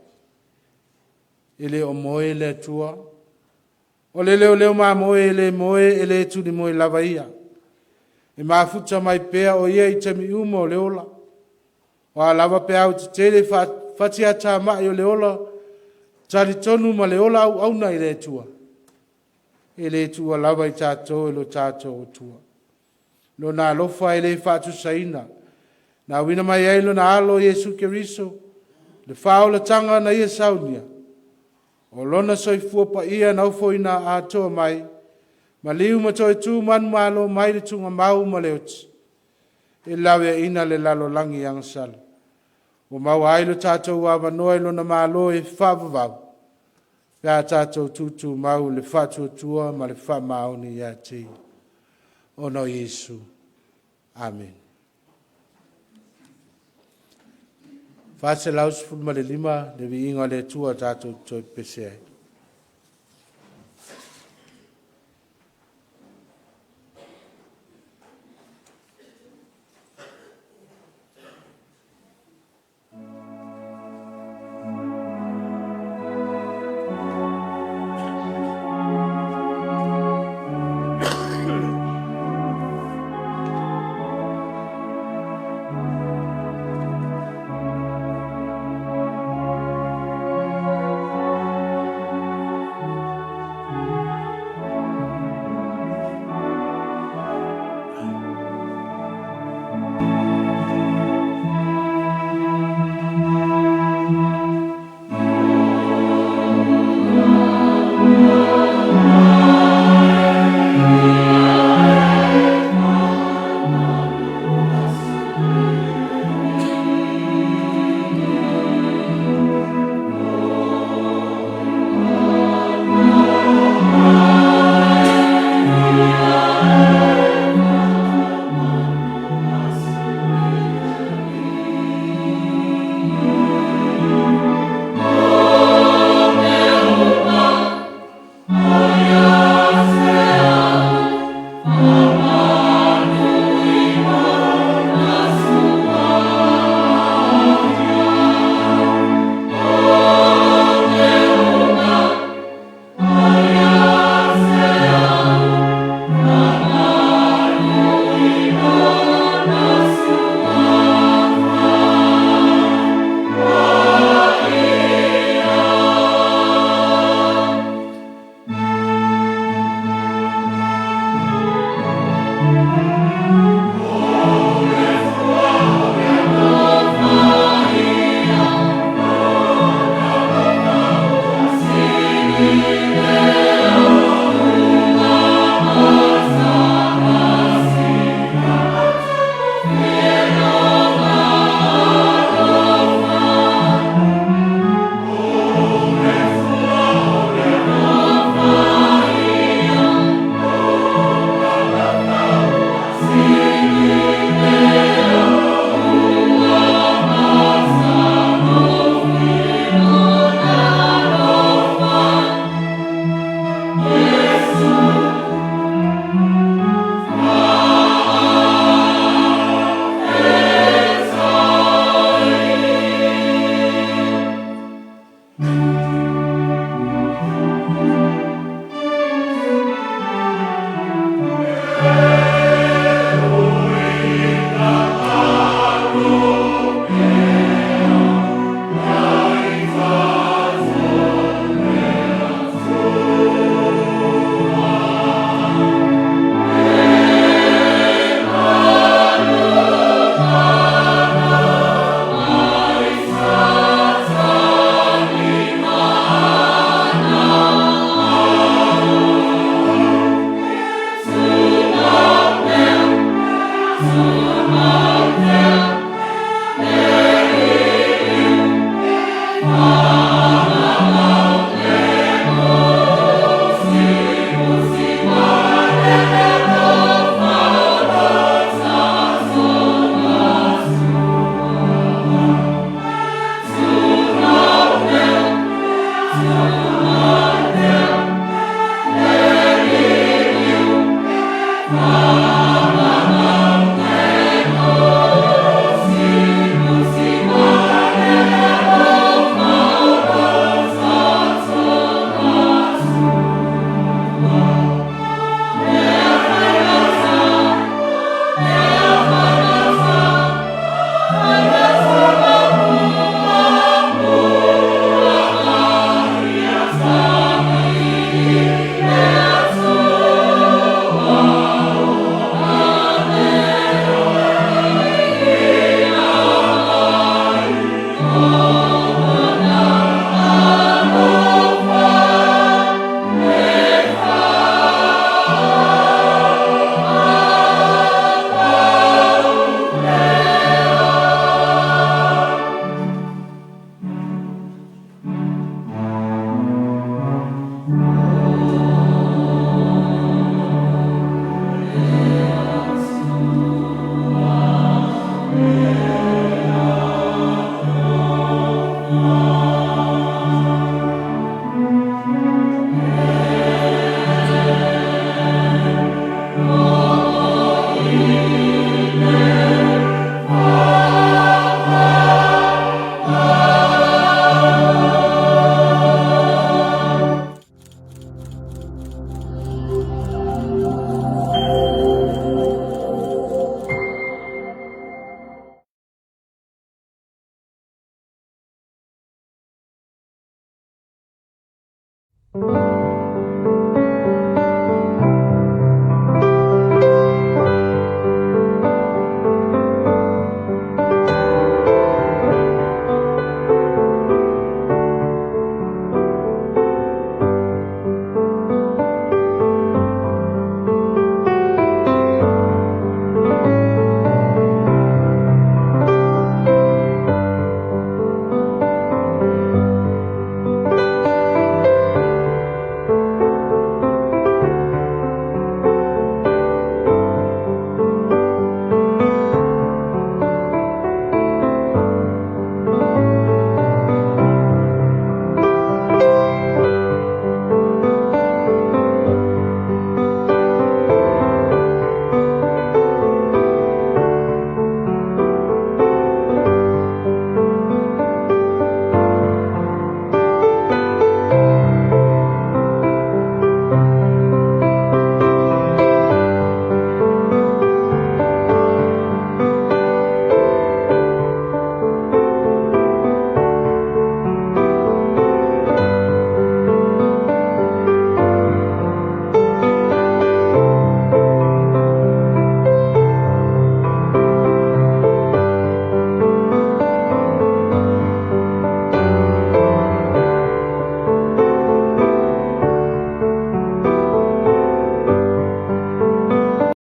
E le o moe le Atua. O le leoleo mamoe e le moe, e le tulimoe lava ia. E mafuta mai pea o ia i taimi uma o le ola. O a lava peau tetele fatiatamai o le ola talitonu ma le ola auauna i le Atua, e le tuua lava i tatou e lo tatou Atua. Lona alofa e le faatusaina, na auina mai ai Lona Alo Iesu Keriso, le faaolataga na Ia saunia, o Lona soifua paia na ofoina atoa mai, maliu ma toe tu manumalo mai le tuugamau ma le oti, e laveaiina le lalolagi agasala. Ua maua ai lo tatou avanoa i Lona Malo e faavavau, pe a tatou tutumau i le faatuatua ma le faamaoni ia te Ia. Ona o Iesu. Amene. 415 le viiga o le Atua tatou te toe pepese ai.